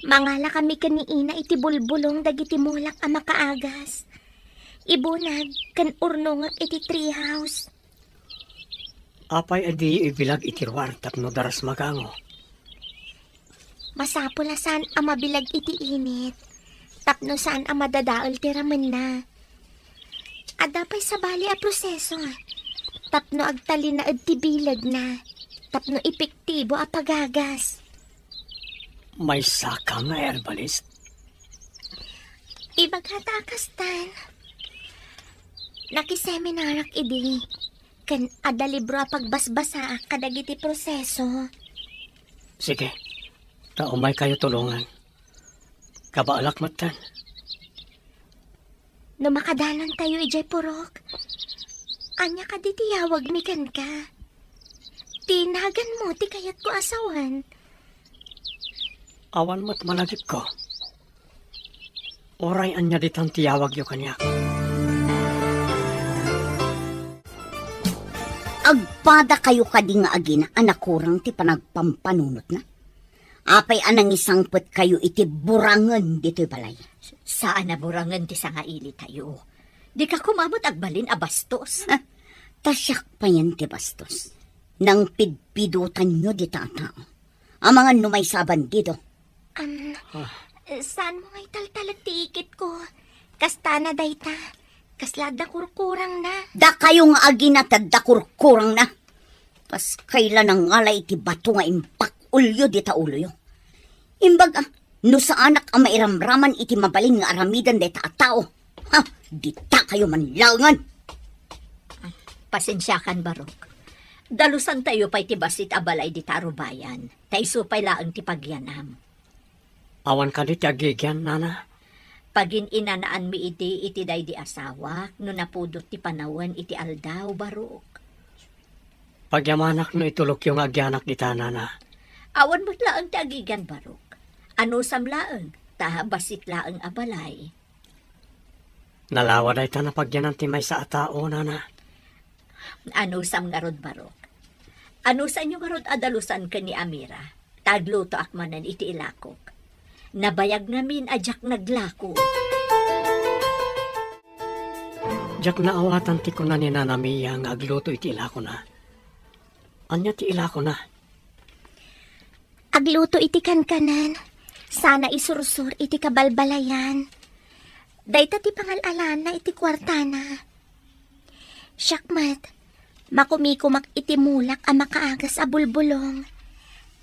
Mangalakami ken ni Ina iti bulbulong dagiti mulak a makaagas. Ibunag ken urnongek iti treehouse. Apay a diyo ibilag iti ruar tapno daras magango? Masapul a saan a mabilag iti init, tapno saan a madadael ti ramenna. Adda pay sabali a proseso, tapno agtalinaed ti bilegna, tapno epektibo a pagagas. Maysaka nga herbalist? Ibagata a kastan. Nakiseminarak idi, ken adda libro a pagbasbasaak kadagiti proseso. Sige, ta umaykayo tulongan. Kabaelak metten. No makadanontayo idiay purok, ania kadi ti yawagmi kenka? Ti naganmo ti kayatko a sawen. Awan met malagipko. Uray ania ditan ti yawagyo kaniak. Agpadakayo kadi nga agina a nakurang ti panagpampanunotna? Apay a nangisangpetkayo iti burangen ditoy balay? Saan a burangen ti sangailitayo. Dika koma met agbalin a bastos. Ah, ta siak payen ti bastos. Nangpidpidotanyo dita a tao. Amangan no maysa a bandido. Am, Ah. Saan mo nga italtalek ti ikitko? Kastana dayta. Kasla adda kurkurangna. Dakayo nga agina ti adda kurkurangna. Kas kayla nangalay iti bato nga imbak-olyo dita uloyo. Imbag a, no saanak a mairamraman iti mabalin nga aramiden dayta a tao, ha, dita kayo manlaengan. Pasensiakan, Barok. Dalusantayo pay ti bassit a balay dita a rubayan, ta isu pay laeng ti pagyanam. Awan kadi ti agigian, nana? Pagin-inanaanmi idi iti daydi asawak no napudot ti panawen iti aldaw, Barok. Pagyamanak no itulokyo nga agianak dita, nana. Awan met laeng ti agigian, Barok. Anusam laeng, ta bassit laeng a balay. Nalawa dayta napagyanan ti maysa a tao, nana. Anusam ngarud, Barok? Anusanyo ngarud a dalusan ken ni Amira? Ta aglutoak manen iti ilakok. Nabayag ngamin a diak naglako. Diak naawatan ti kuna ni Nana Mia nga agluto iti ilakona. Ania ti ilakona? Agluto iti kankanan, sana isursor iti kabalbalayan. Dayta ti pangal-alanna iti kuartana. Siak met, makumikumak iti mulak a makaagas a bulbulong.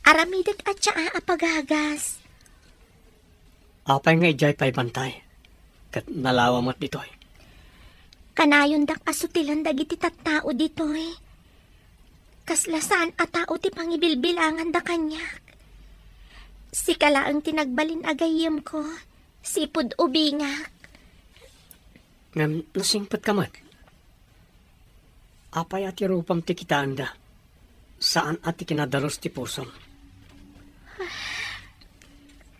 Aramidek a tsaa a pagagas. Apay nga idiay pay bantay, ket nalawa met ditoy? Kanayondak a sutilen dagiti tattao ditoy. Kasla saan a tao ti pangibilbilanganda kaniak. Sika laeng ti nagbalin a gayyemko, sipud ubingak. Ngem nasingpetka met. Apay a ti rupam ti kitaenda? Saan a ti kinadalus ti pusom?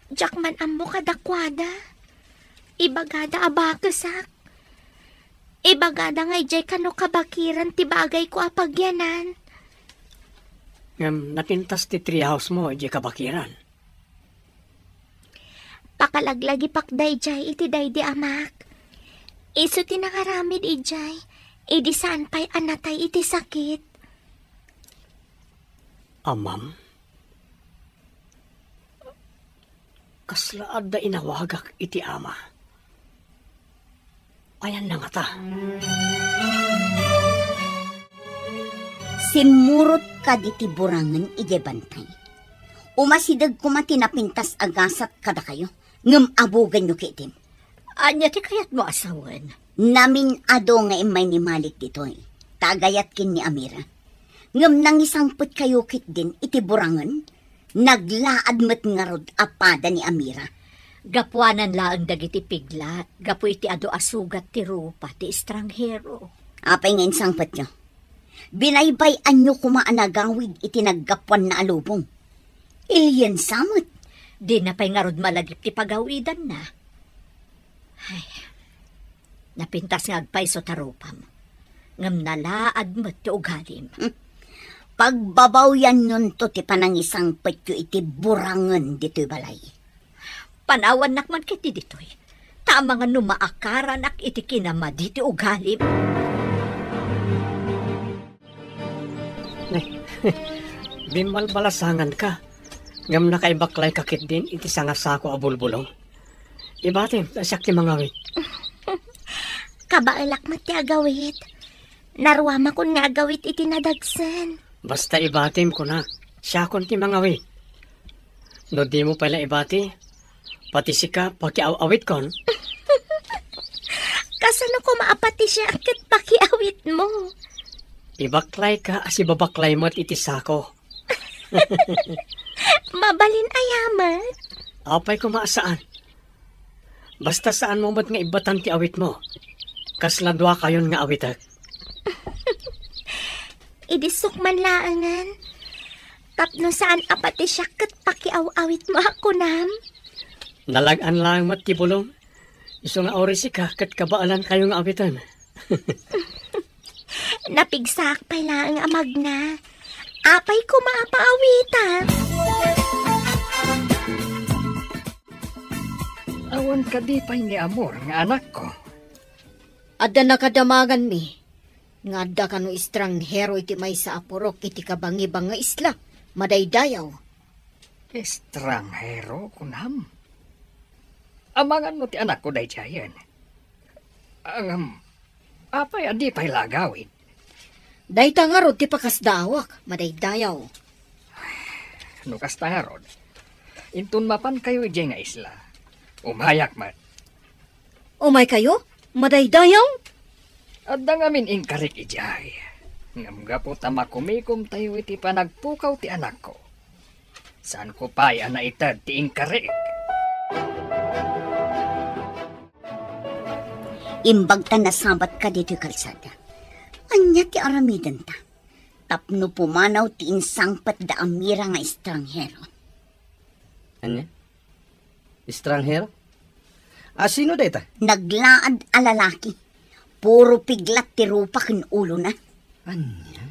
Diak man ammo kadakuada. Ibagada a bakesak. Ibagada nga idiay kano kabakiran ti bagayko a pagyanan. Ngem napintas ti treehouse mo idiay kabakiran. Pakalaglagipak daydiay iti daydi amak. Isu ti nangaramid idiay, idi saan pay a natay iti sakit. Amam? Kasla adda inawagak iti ama. Ayanna ngata? Simmurot kaditi burangen idiay bantay. Umasideg koma ti napintas a gasat kadakayo, ngem abugenyo ketdin. Ania ti kayatmo a sawen? Namin-ado nga immay ni Malik ditoy, ta agayat ken ni Amira. Ngem nangisangpetkayo ketdin iti burangen? Naglaad met ngarud a pada ni Amira. Gapuanan laeng dagiti piglat, gapu iti adu a sugat ti rupa ti estranghero. Apay nga insangpetyo? Binaybay-anyo koma a nagawid iti naggapuanna a lubong. Iliensa met. Dina pay ngarud malagip ti pagawidanna. Ay, napintas nga agpayso ta rupam. Ngem nalaad met ti ugalim. Hmm. Pagbabawyannonto ti panangisangpetyo iti burangen ditoy balay. Panawannak man ketdi ditoy. Ta amangan no maakaranak iti kinamadi ti ugalim. Bimbalbalasanganka, ngem nakaibaklayka ketdin iti sangasako a bulbulong. Ibatim, ta siak ti mangawit. Kabaelak met ti agawit. Naruamakon nga agawit iti nadagsen. Basta ibatim, kunak, siakon ti mangawit. No dimo pay la ibati, pati sika pakiaw-awitkon. Kasano koma a pati siak ket pakiawitmo? Ibaklayka a sibabaklay met iti sako. Mabalin aya met? Apay koma a saan. Basta saanmo met nga ibbatan ti awitmo. Kasla duakayon nga awitek. Idi sukman laengen, tapno saan a pati siak ket pakiaw-awitmo a kunam? Nalag-an laeng met ti bulong. Isu nga uray sika ket kabaelankayo nga awiten. Napigsaak pay laeng a magna. Apay koma a paawitak? Awan kadi pay ni Amor nga anakko? Adda nakadamanganmi nga adda kano estranghero iti maysa a purok iti kabangibang nga isla, madaydayaw. Estranghero, kunam? Amangan no ti anakko daydiayen. Ngem, apay a di pay la agawid? Dayta ngarud ti pakasdaawak, madaydayaw. No kasta ngarud, inton mapankayo idiay nga isla, umayak met. Umaykayo? Madaydayaw? Adda ngamin inkarik idiay. Ngem gapu ta makumikomtayo iti panagpukaw ti anakko, saanko pay a naited ti inkarik. Imbag ta nasabat ka ditoy kalsada. Ania ti aramidenta? Tapno pumanaw ti insangpet da Amira nga estranghero. Ania? Estranghero? A, sino dayta? Naglaad a lalaki. Puro piglat ti rupa ken ulona. Ania?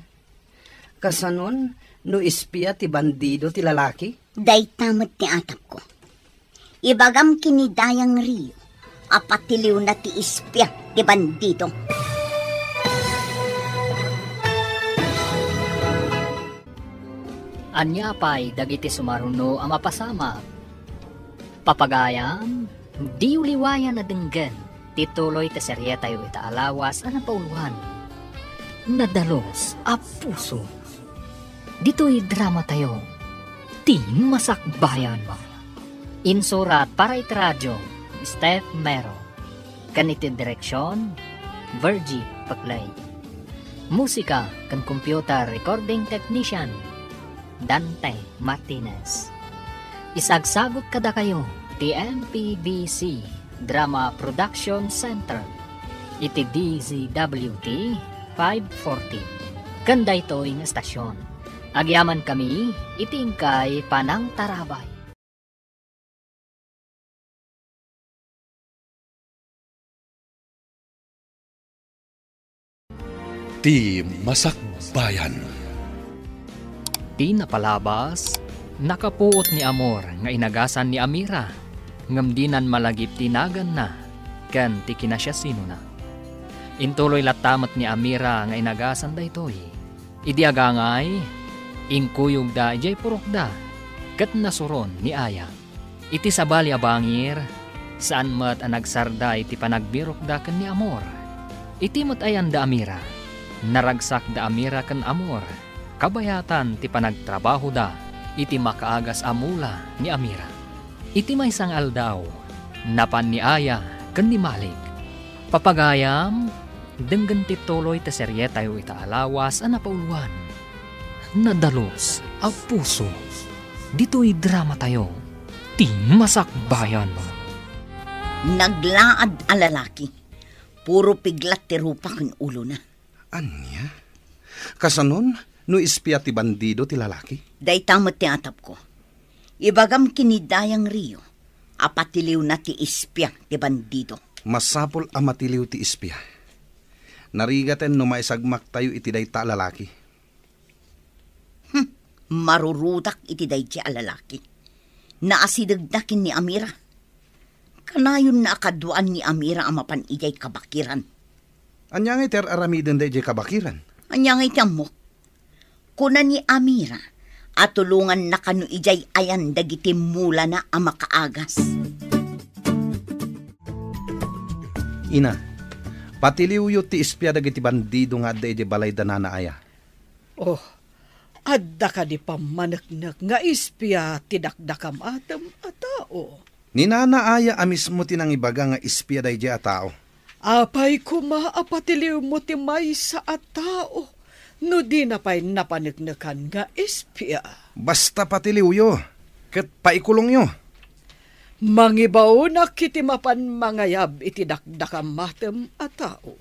Kasanon no espia ti bandido ti lalaki? Dayta met ti atapko. Ibagam ken ni Dayang Rio a patiliwna ti espia ti bandido. Ania pay dagiti sumaruno a mapasamak? Papagayam, diyo liwayan a denggen ti tuloy ti serietayo ita a lawas a napauloan, Nadalus a Puso. Ditoy dramatayo, Ti Masakbayan. Insurat para iti radio, Steph Mero. Ken iti direksion, Virgie Paclay. Musika ken computer recording technician, Dante Martinez. Isagsagut kadakayo ti M P B C Drama Production Center iti D Z W T five forty. Ken daytoy nga estasion, agyamankami iti inkay panangtarabay. Ti Masakbayan. Ti napalabas, nakapuot ni Amor nga inagasan ni Amira, ngem dinan malagip ti naganna ken ti kinasiasinona. Intuloy latta met ni Amira nga inagasan daytoy. Idi agangay, inkuyogda idiay purokda ket nasuron ni Aya. Iti sabali a bangir, saan met a nagsarda iti panagbirokda ken ni Amor. Iti met ayan da Amira, naragsak da Amira ken Amor, kabayatan ti panagtrabahoda iti makaagas a mula ni Amira. Iti maysa nga aldaw, napan ni Aya ken ni Malik. Papagayam, denggen ti tuloy ti serietayo ita a lawas a napauluan, Nadalus a Puso. Ditoy dramatayo, Ti Masakbayan. Naglaad a lalaki. Puro piglat ti rupa ken ulona. Ania? Kasanon no espia ti bandido ti lalaki? Dayta met ti atapko. Ibagam ken ni Dayang Rio a patiliwna ti espia ti bandido. Masapul a matiliw ti espia. Narigaten no maisagmaktayo iti dayta a lalaki. Hmm, marurutak iti daydiay a lalaki. Naasidegda ken ni Amira. Kanayonna a kaduaan ni Amira a mapan idiay kabakiran. Ania ngay ti ar-aramidenda idiay kabakiran? Ania ngay ti ammok? Kuna ni Amira a tulonganna kano idiay ayan dagiti mulana a makaagas. Ina, patiliwyo ti espia dagiti bandido nga adda idiay balay da Nana Aya. Oh, adda kadi pammaneknek nga espia ti dakdakamatem a tao? Ni Nana Aya a mismo ti nangibaga nga espia daydiay a tao. Apay koma a patiliwmo ti maysa a tao no dina pay napaneknekan nga espia? Basta patiliwyo, ket paikulongyo. Mangibaonak iti mapan mangayab iti dakdakamatem a tao.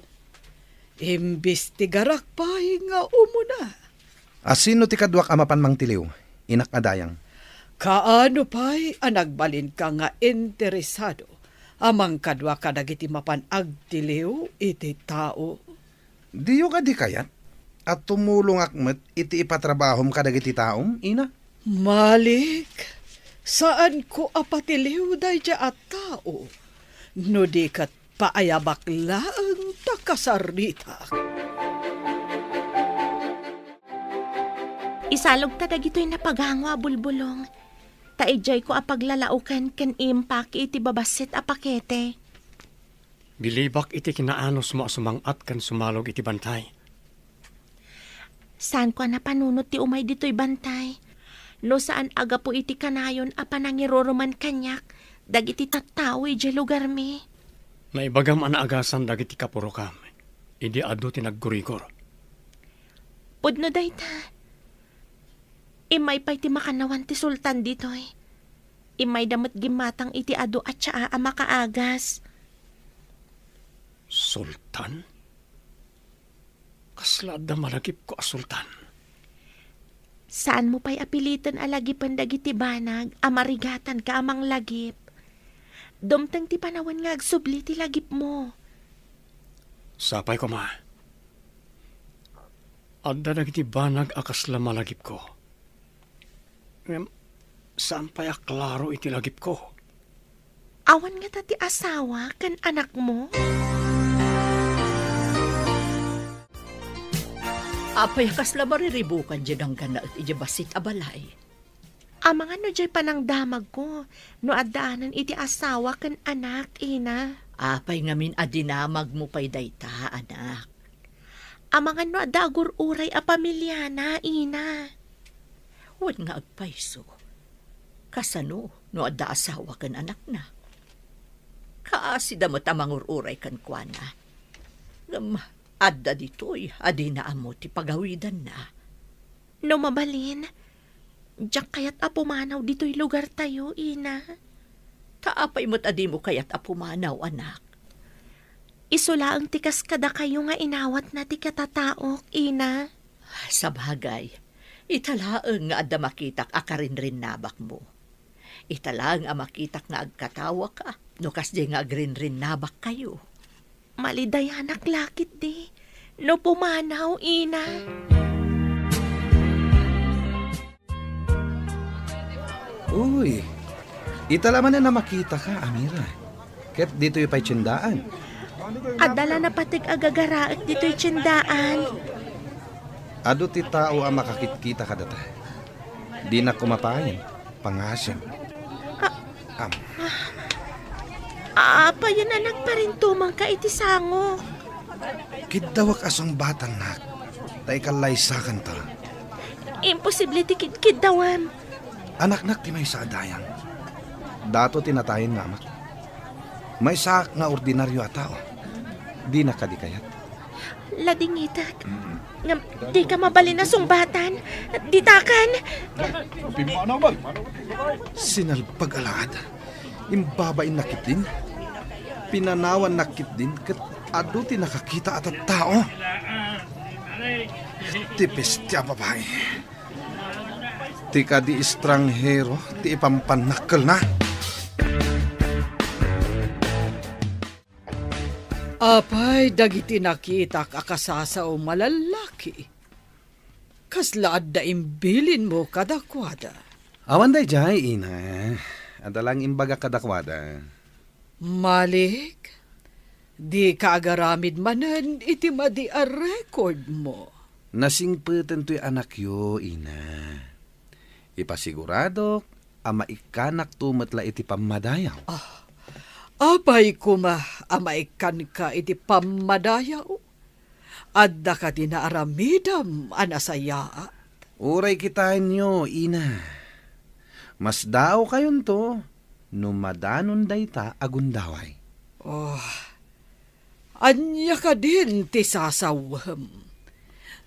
Imbestigarak pay nga umuna. A sino ti kaduak a mapan mangtiliw, inak a dayang? Kaano pay a nagbalinka nga interesado a mangkadua kadagiti mapan agtiliw iti tao? Diyo kadi kayat a tumulongak met iti ipatrabahom kadagiti taom, ina? Malik, saanko a patiliw daydiay a tao no di ket paayabak laeng ta kasaritak. Isalogta dagitoy napagango a bulbulong, ta idiayko a paglalaoken ken impaki iti babassit a pakete. Bilibak iti kinaanusmo a sumang-at ken sumalog iti bantay. Saanko a napanunot ti umay ditoy bantay, no saan a gapu iti kanayon a panangiruruman kaniak dagiti tattao idiay lugarmi. Naibagam a naagasan dagiti kapurokam idi adu ti naggurigor. Pudno dayta, immay pay ti makannawan ti sultan ditoy. Immayda met gimmatang iti adu a tsaa a makaagas. Sultan? Kasla adda malagipko a sultan? Saanmo pay a piliten a lagipen dagiti banag a marigatanka a manglagip. Dumteng ti panawen nga agsubli ti lagipmo. Sapay koma. Adda dagiti banag a kasla malagipko. Ngem, saan pay a klaro iti lagipko. Awan ngata ti asawa ken anakmo? Apay a kasla mariribukan diay nangganaet idiay bassit a balay? Amangan no diay panangdamagko, no addaanan iti asawa ken anak, ina. Apay ngamin a dinamagmo pay dayta, anak? Amangan no adda agur-uray a pamiliana, ina. Wen nga agpayso, Kasano no adda asawa ken anakna? Kaasida met a mangur-uray kenkuana. Ngem adda ditoy a dina ammo ti pagawidanna. No mabalin, diak kayat a pumanaw ditoy lugartayo, ina. Ta apay met a dimo kayat a pumanaw, anak? Isu laeng ti kas kadakayo nga inawatna ti katataok, ina. Sabagay, ita laeng nga adda makitak a karinrinnabakmo. Ita laeng a makitak nga agkatawaka no kasdiay nga agrinrinnabakkayo. Malidayanak la ketdi no pumanaw, ina. Uy, ita la manen a makitaka, Amira. Ket ditoy pay tiendaan. Adda la napateg a gagaraek ditoy tiendaan. Adu ti tao a makakitkita kadata. Dina kumapayen, pangasem. Ah. Am. Apayen a nagparintumangka iti sango? Kiddawek a sungbatannak, ta ikallaysakanta. Imposible ti kidkiddawem. Anaknak ti maysa a dayang. Dato ti natayen nga amak. Maysaak nga ordinario a tao. Dina kadi kayat? Ladingitek. Mm. Ngem dika mabalin a sungbatan. Ditakan. Sinalbag a laad. Imbabainna ketdin. Pinanawanna ketdin ket adu ti nakakita a tattao. Ti peste a babai. Ti kadi estranghero ti ipampannakkelna. Apay dagiti nakitak a kasasaom a lallaki? Kasla adda imbilinmo kadakuada? Awan daydiay, ina. Adda lang imbagak kadakuada. Malik, dika agaramid manen iti madi a recordmo. Nasingpeten toy anakyo, ina. Ipasiguradok a maikkanakto met la iti pammadayaw. Ah, apay koma a maikkanka iti pammadayaw? Adda kadi naaramidem a nasayaat? Uray kitaenyo, ina. Masdaawkayonto no madanon dayta a gundaway. Oh, ania kadin ti sasawem?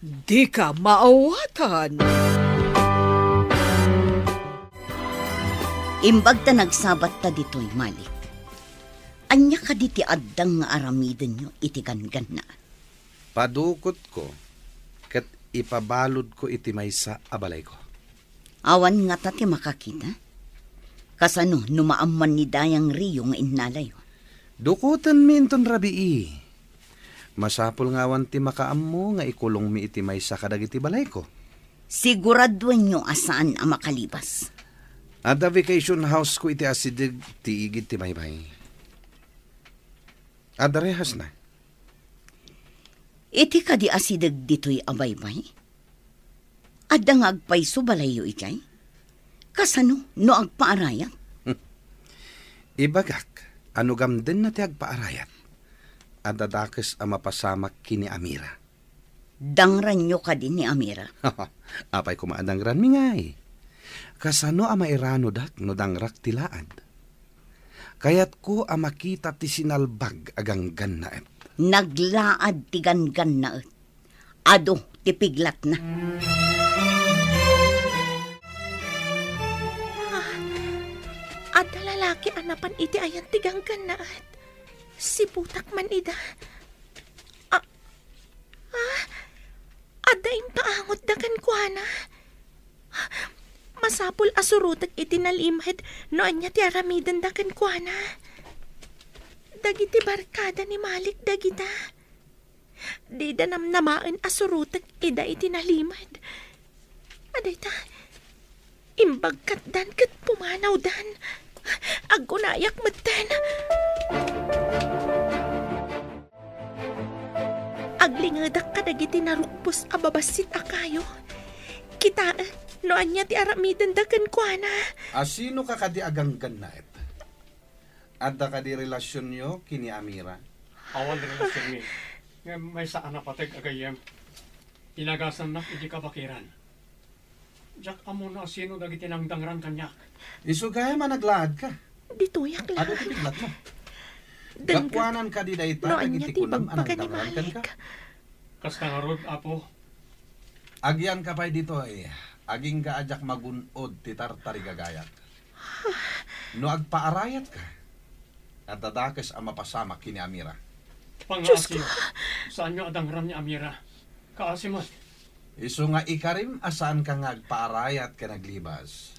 Dika maawatan. Imbag ta nagsabatta ditoy, Malik. Ania kadi ti addang nga aramidenyo iti ganggannaet? Padukotko ket ipabaludko iti maysa a balayko. Awan ngata ti makakita? Kasano no maamman ni Dayang Rio nga innalayo? Dukotenmi inton rabii. Masapul nga awan ti makaammo nga ikulongmi iti maysa kadagiti balayko. Siguraduenyo a saan a makalibas. Adda vacation house ko iti asideg ti igid ti baybay. Adda rehasna. Iti kadi asideg ditoy a baybay? Adda nga agpayso balayyo idiay? Kasano no agpaarayat? Ibagak a no gamdenna ti agpaarayat, adda dakes a mapasamak ken ni Amira. Dangranyo kadi ni Amira? Apay koma a dangranmi ngay? Kasano a mairanodak no dangrak ti laad? Kayatko a makita ti sinalbag a ganggannaet. Naglaad ti ganggannaet. Adu ti piglatna. Ah, adda lalaki a napan iti ayan ti ganggannaet. Siputak man ida. Ah, ah, adda impaangotda kenkuana. Masapul a surotek iti nalimed no ania ti aramidenda kenkuana. Dagiti barkada ni Malik dagita. Dida namnamaen a surotek ida iti nalimed. Adayta, imbagkatdan ket pumanawdan. Aggunayak metten. Aglingedak kadagiti narukpos a babassit a kayo. Kitaek no ania ti aramidenda kenkuana. Asino ka kadi a ganggannaet? Adda kadi relasionyo ken ni Amira? Awan relasionmi. Ngem maysa a napateg a gayyem. Inagasannak idi kabakiran. Diak ammo no asino dagiti nangdangran kaniak. Isu gayam a naglaadka. Ditoyak laeng. Adu ti piglatmo? Denggen. Gapuanan kadi dayta no ania dagiti ti kunam a ibagbaga ni nangdangran Malik kenka? Kasta ngarud, Apo. Agianka pay ditoy, agingga a diak magun-od ti tartarigagayak. No agpaarayatka, adda dakes a mapasamak ken ni Amira. Dios ko! Pangaasiyo, saanyo a dangran ni Amira. Kaasi met. Isu nga ikarim a saanka nga agpaarayat ken aglibas.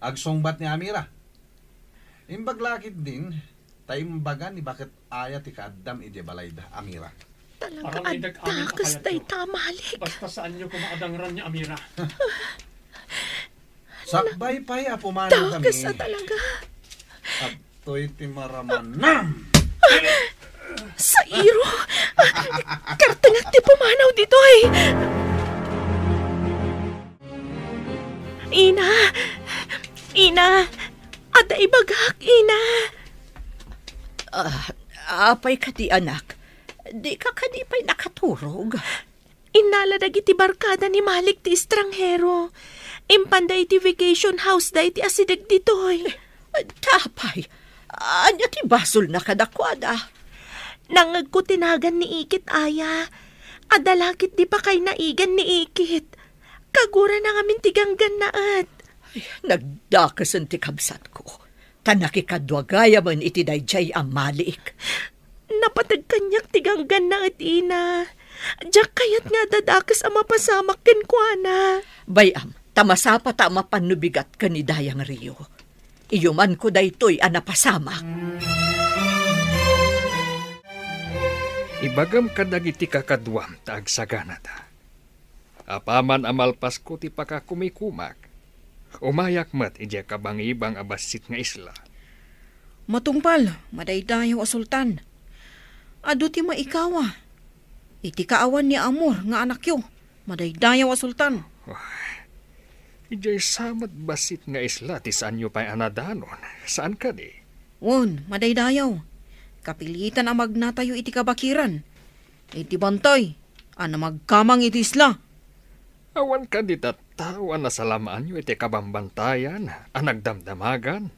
Agsungbat ni Amira. Imbag la ketdin, ta imbaga ni baket aya ti kaaddam idiay balayda, Amira. Talaga, aramidek amin a adda kas kayatyo. Dayta, Malik. Basta saanyo koma a dangran ni Amira. Sakbay pay a pumanawkami. Dakes a talaga. Adtoy ti maramanam. Sairo! Kartengek ti pumanaw ditoy! Ina! Ina! Adda ibagak, Ina! Ah, apay kadi, anak? Dika kadi pay nakaturog? Innala dagiti barkada ni Malik ti estranghero. Impanda iti vacation house da iti asideg ditoy. Tapay, ania ti basolna kadakuada? Nangngegko ti nagan ni Ikit aya. Adda la ketdi pakay naigan ni Ikit. Kagurana ngamin ti ganggannaet. Ay, nagdakesen ti kabsatko. Ta nakikadua gayamen iti daydiay a Malik. Napateg kaniak ti ganggannaet, Ina. Diak kayat nga adda dakes a mapasamak kenkuana. Bay-am, ta masapata a mapan no bigat ken ni Dayang Rio. Iyumanko daytoy a napasamak. Ibagam kadagiti kakaduam ta agsaganata. Apaman a malpasko ti pakakumikumak, umayak met idiay kabangibang a bassit nga isla. Matungpal, madaydayaw a sultan. Adu ti maikawa. Iti kaawan ni Amor nga anakyo, madaydayaw a sultan. Ay, idiay sa met bassit nga isla ti saanyo pay a nadanon, saan kadi? Wen, madaydayaw. Kapilitan a magnatayo iti kabakiran. Iti bantay a namagkamang iti isla. Awan kadi tattao a nasalamaanyo iti kabambantayan a nagdamdamagan?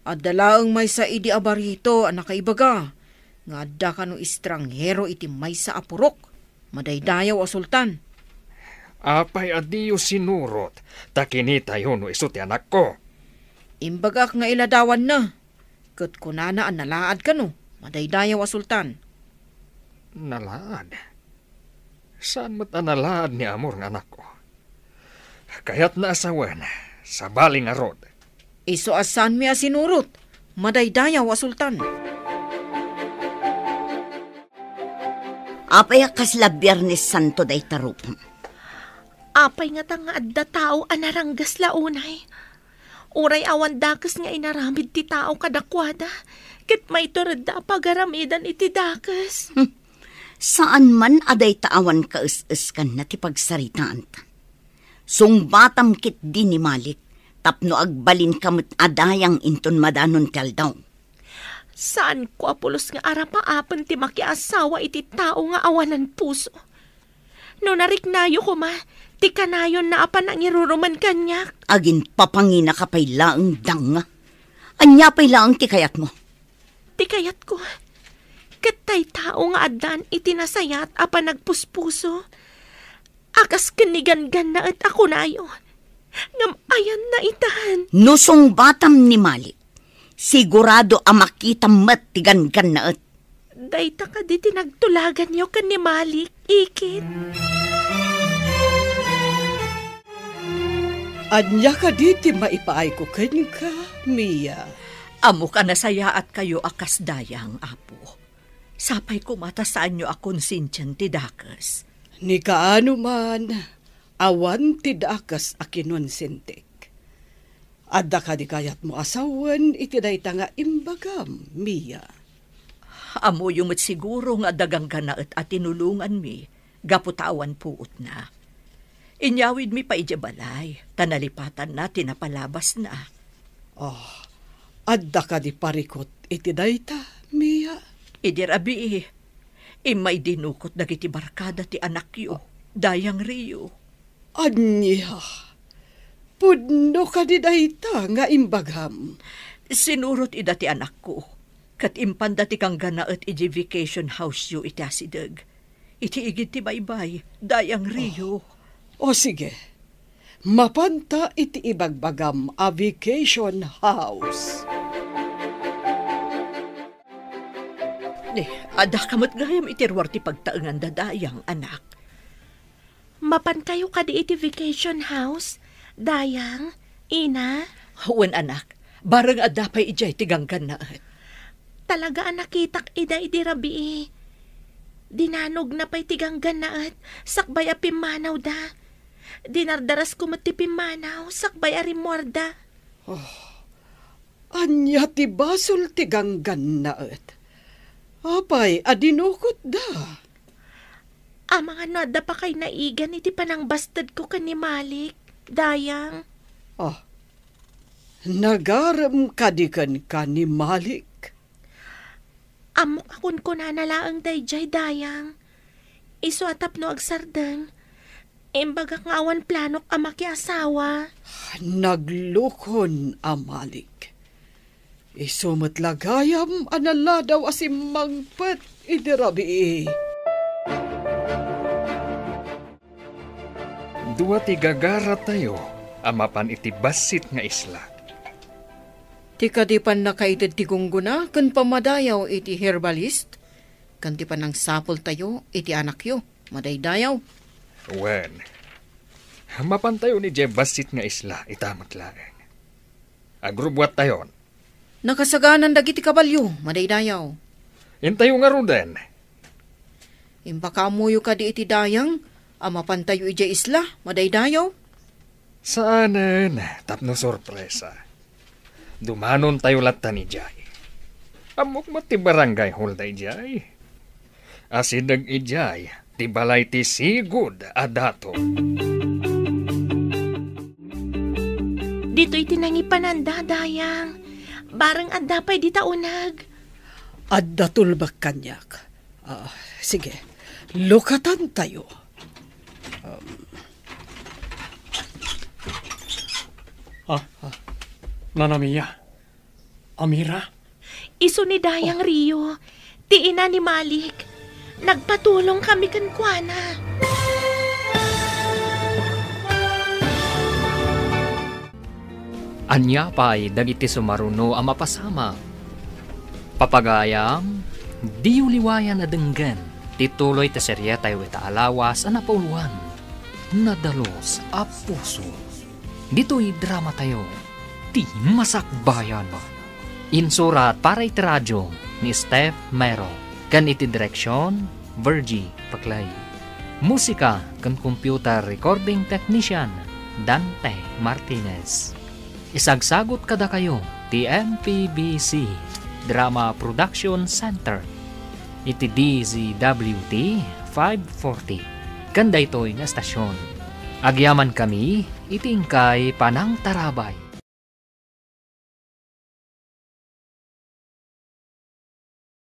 Adda laeng maysa idi a barito a nakaibaga nga adda kano estranghero iti maysa a purok, madaydayaw a sultan. Apay a diyo sinurot ta kinitayo no isu ti anakko? Imbagak nga iladawanna. Ket kunana a nalaad kano, madaydayaw a sultan. Nalaad? Saan met a nalaad ni Amor nga anakko? Kayatna a sawen, sabali ngarud. Isu a saanmi a sinurot, madaydayaw a sultan. Apay a kasla Biernes Santo dayta rupam? Apay ngata nga adda tao a naranggas la unay? Uray awan dakes nga inaramid ti tao kadakuada, ket maituredda a pagaramidan iti dakes. Hmm. Saan man a dayta awan kaes-eskanna ti pagsaritaanta. Sungbatam ketdi ni Malik tapno agbalinka met a dayang inton madanon ti aldaw. Saanko a pulos nga arapaapen ti makiasawa iti tao nga awanan puso. No nariknayo koma ti kanayonna a panangiruruman kaniak. Aginpapanginaka pay laeng, danga. Ania pay laeng ti kayatmo? Ti kayatko, ket tay tao nga addan iti nasayat a panagpuspuso, a kas ken ni ganggannaet a kunayo, ngem ayanna itan. No sungbatam ni Malik, sigurado a makitam met ti ganggannaet. Dayta kadi ti nagtulaganyo ken ni Malik, Ikit? Ania kadi ti maipaayko kenka, Mia? Ammok a nasayaatkayo a kas dayang, Apo. Sapay koma ta saanyo a konsensian ti dakes. Ni kaano man, awan ti dakes a kinonsentik. Adda kadi kayatmo a sawen iti dayta nga imbagam, Mia? Ammoyo met siguro nga adda ganggannaet a tinulonganmi gapu ta awan puotna. Inyawidmi pay idiay balay, ta nalipatanna ti napalabasna. Ah, adda kadi parikut iti dayta, Mia? Idi rabii, immay dinukot dagiti barkada ti anakyo, Dayang Rio. Ania? Pudno kadi dayta nga imbagam? Sinurot ida ti anakko, ket impanda ti kangganaet idiay vacation house-yo iti asideg. Iti igid ti baybay, Dayang Rio. O, sige. Mapanta iti ibagbagam a vacation house. Ni, adda ka met gayam iti ruar ti pagtaenganda, Dayang, anak. Mapankayo kadi iti vacation house, Dayang, Ina? Wen, anak. Bareng adda pay idiay ti ganggannaet. Talaga a nakitak ida idi rabii. Dinanogna pay ti ganggannaet sakbay a pimmanawda. Dinardarasko met ti pimmanaw sakbay a rimmuarda. Oh, ania ti basol ti ganggannaet? Apay a dinukotda? Amangan no adda pakay naigan iti panangbastedko ken ni Malik, Dayang. Ah, nagarem kadi kenka ni Malik? Ammok a kunkunana laeng daydiay, Dayang. Isu a tapno agsardeng, imbagak nga awan planok a makiasawa. Naglukon a Malik. Isu met la gayam a naladaw a simmangpet idi rabii. Dua ti gagaratayo a mapan iti bassit nga isla. Ti kadi pannakaited ti gunggona ken pammadayaw iti herbalist, ken ti pannangsapultayo iti anakyo, madaydayaw. Wen, mapantayon idiay bassit nga isla, ita met laeng. Agrubbuattayon. Nakasaganan dagiti kabalio, madaydayaw. Intayo ngaruden. Impakaammoyo kadi iti Dayang a mapantayo idiay isla, madaydayaw? Saanen, tapno sorpresa. Dumanontayo lattan idiay. Ammok met ti barangay hall daydiay. Asideg idiay ti balay ti sigud a daton. Ditoy ti nangipananda, Dayang. Bareng adda pay dita uneg. Adda tulbek kaniak. Ah, sige, lukatantayo. Um. Ah, Nana Mia. Amira? Isu ni Dayang Rio, ti ina ni Malik. Nagpatulong kami kenkuana. Ania pay dagiti sumaruno a mapasamak? Papagayam, diyo liwayan a denggen ti tuloy ti serietayo ita a lawas a napauluan, Nadalus a Puso. Ditoy dramatayo, ti Masakbayan. Insurat para iti radio ni Steph Mero, ken iti direksion, Virgie Paclay. Musika ken computer recording technician, Dante Martinez. Isagsagut kadakayo ti M P B C Drama Production Center iti D Z W T five forty, ken daytoy nga estasion. Agyamankami iti inkay panangtarabay.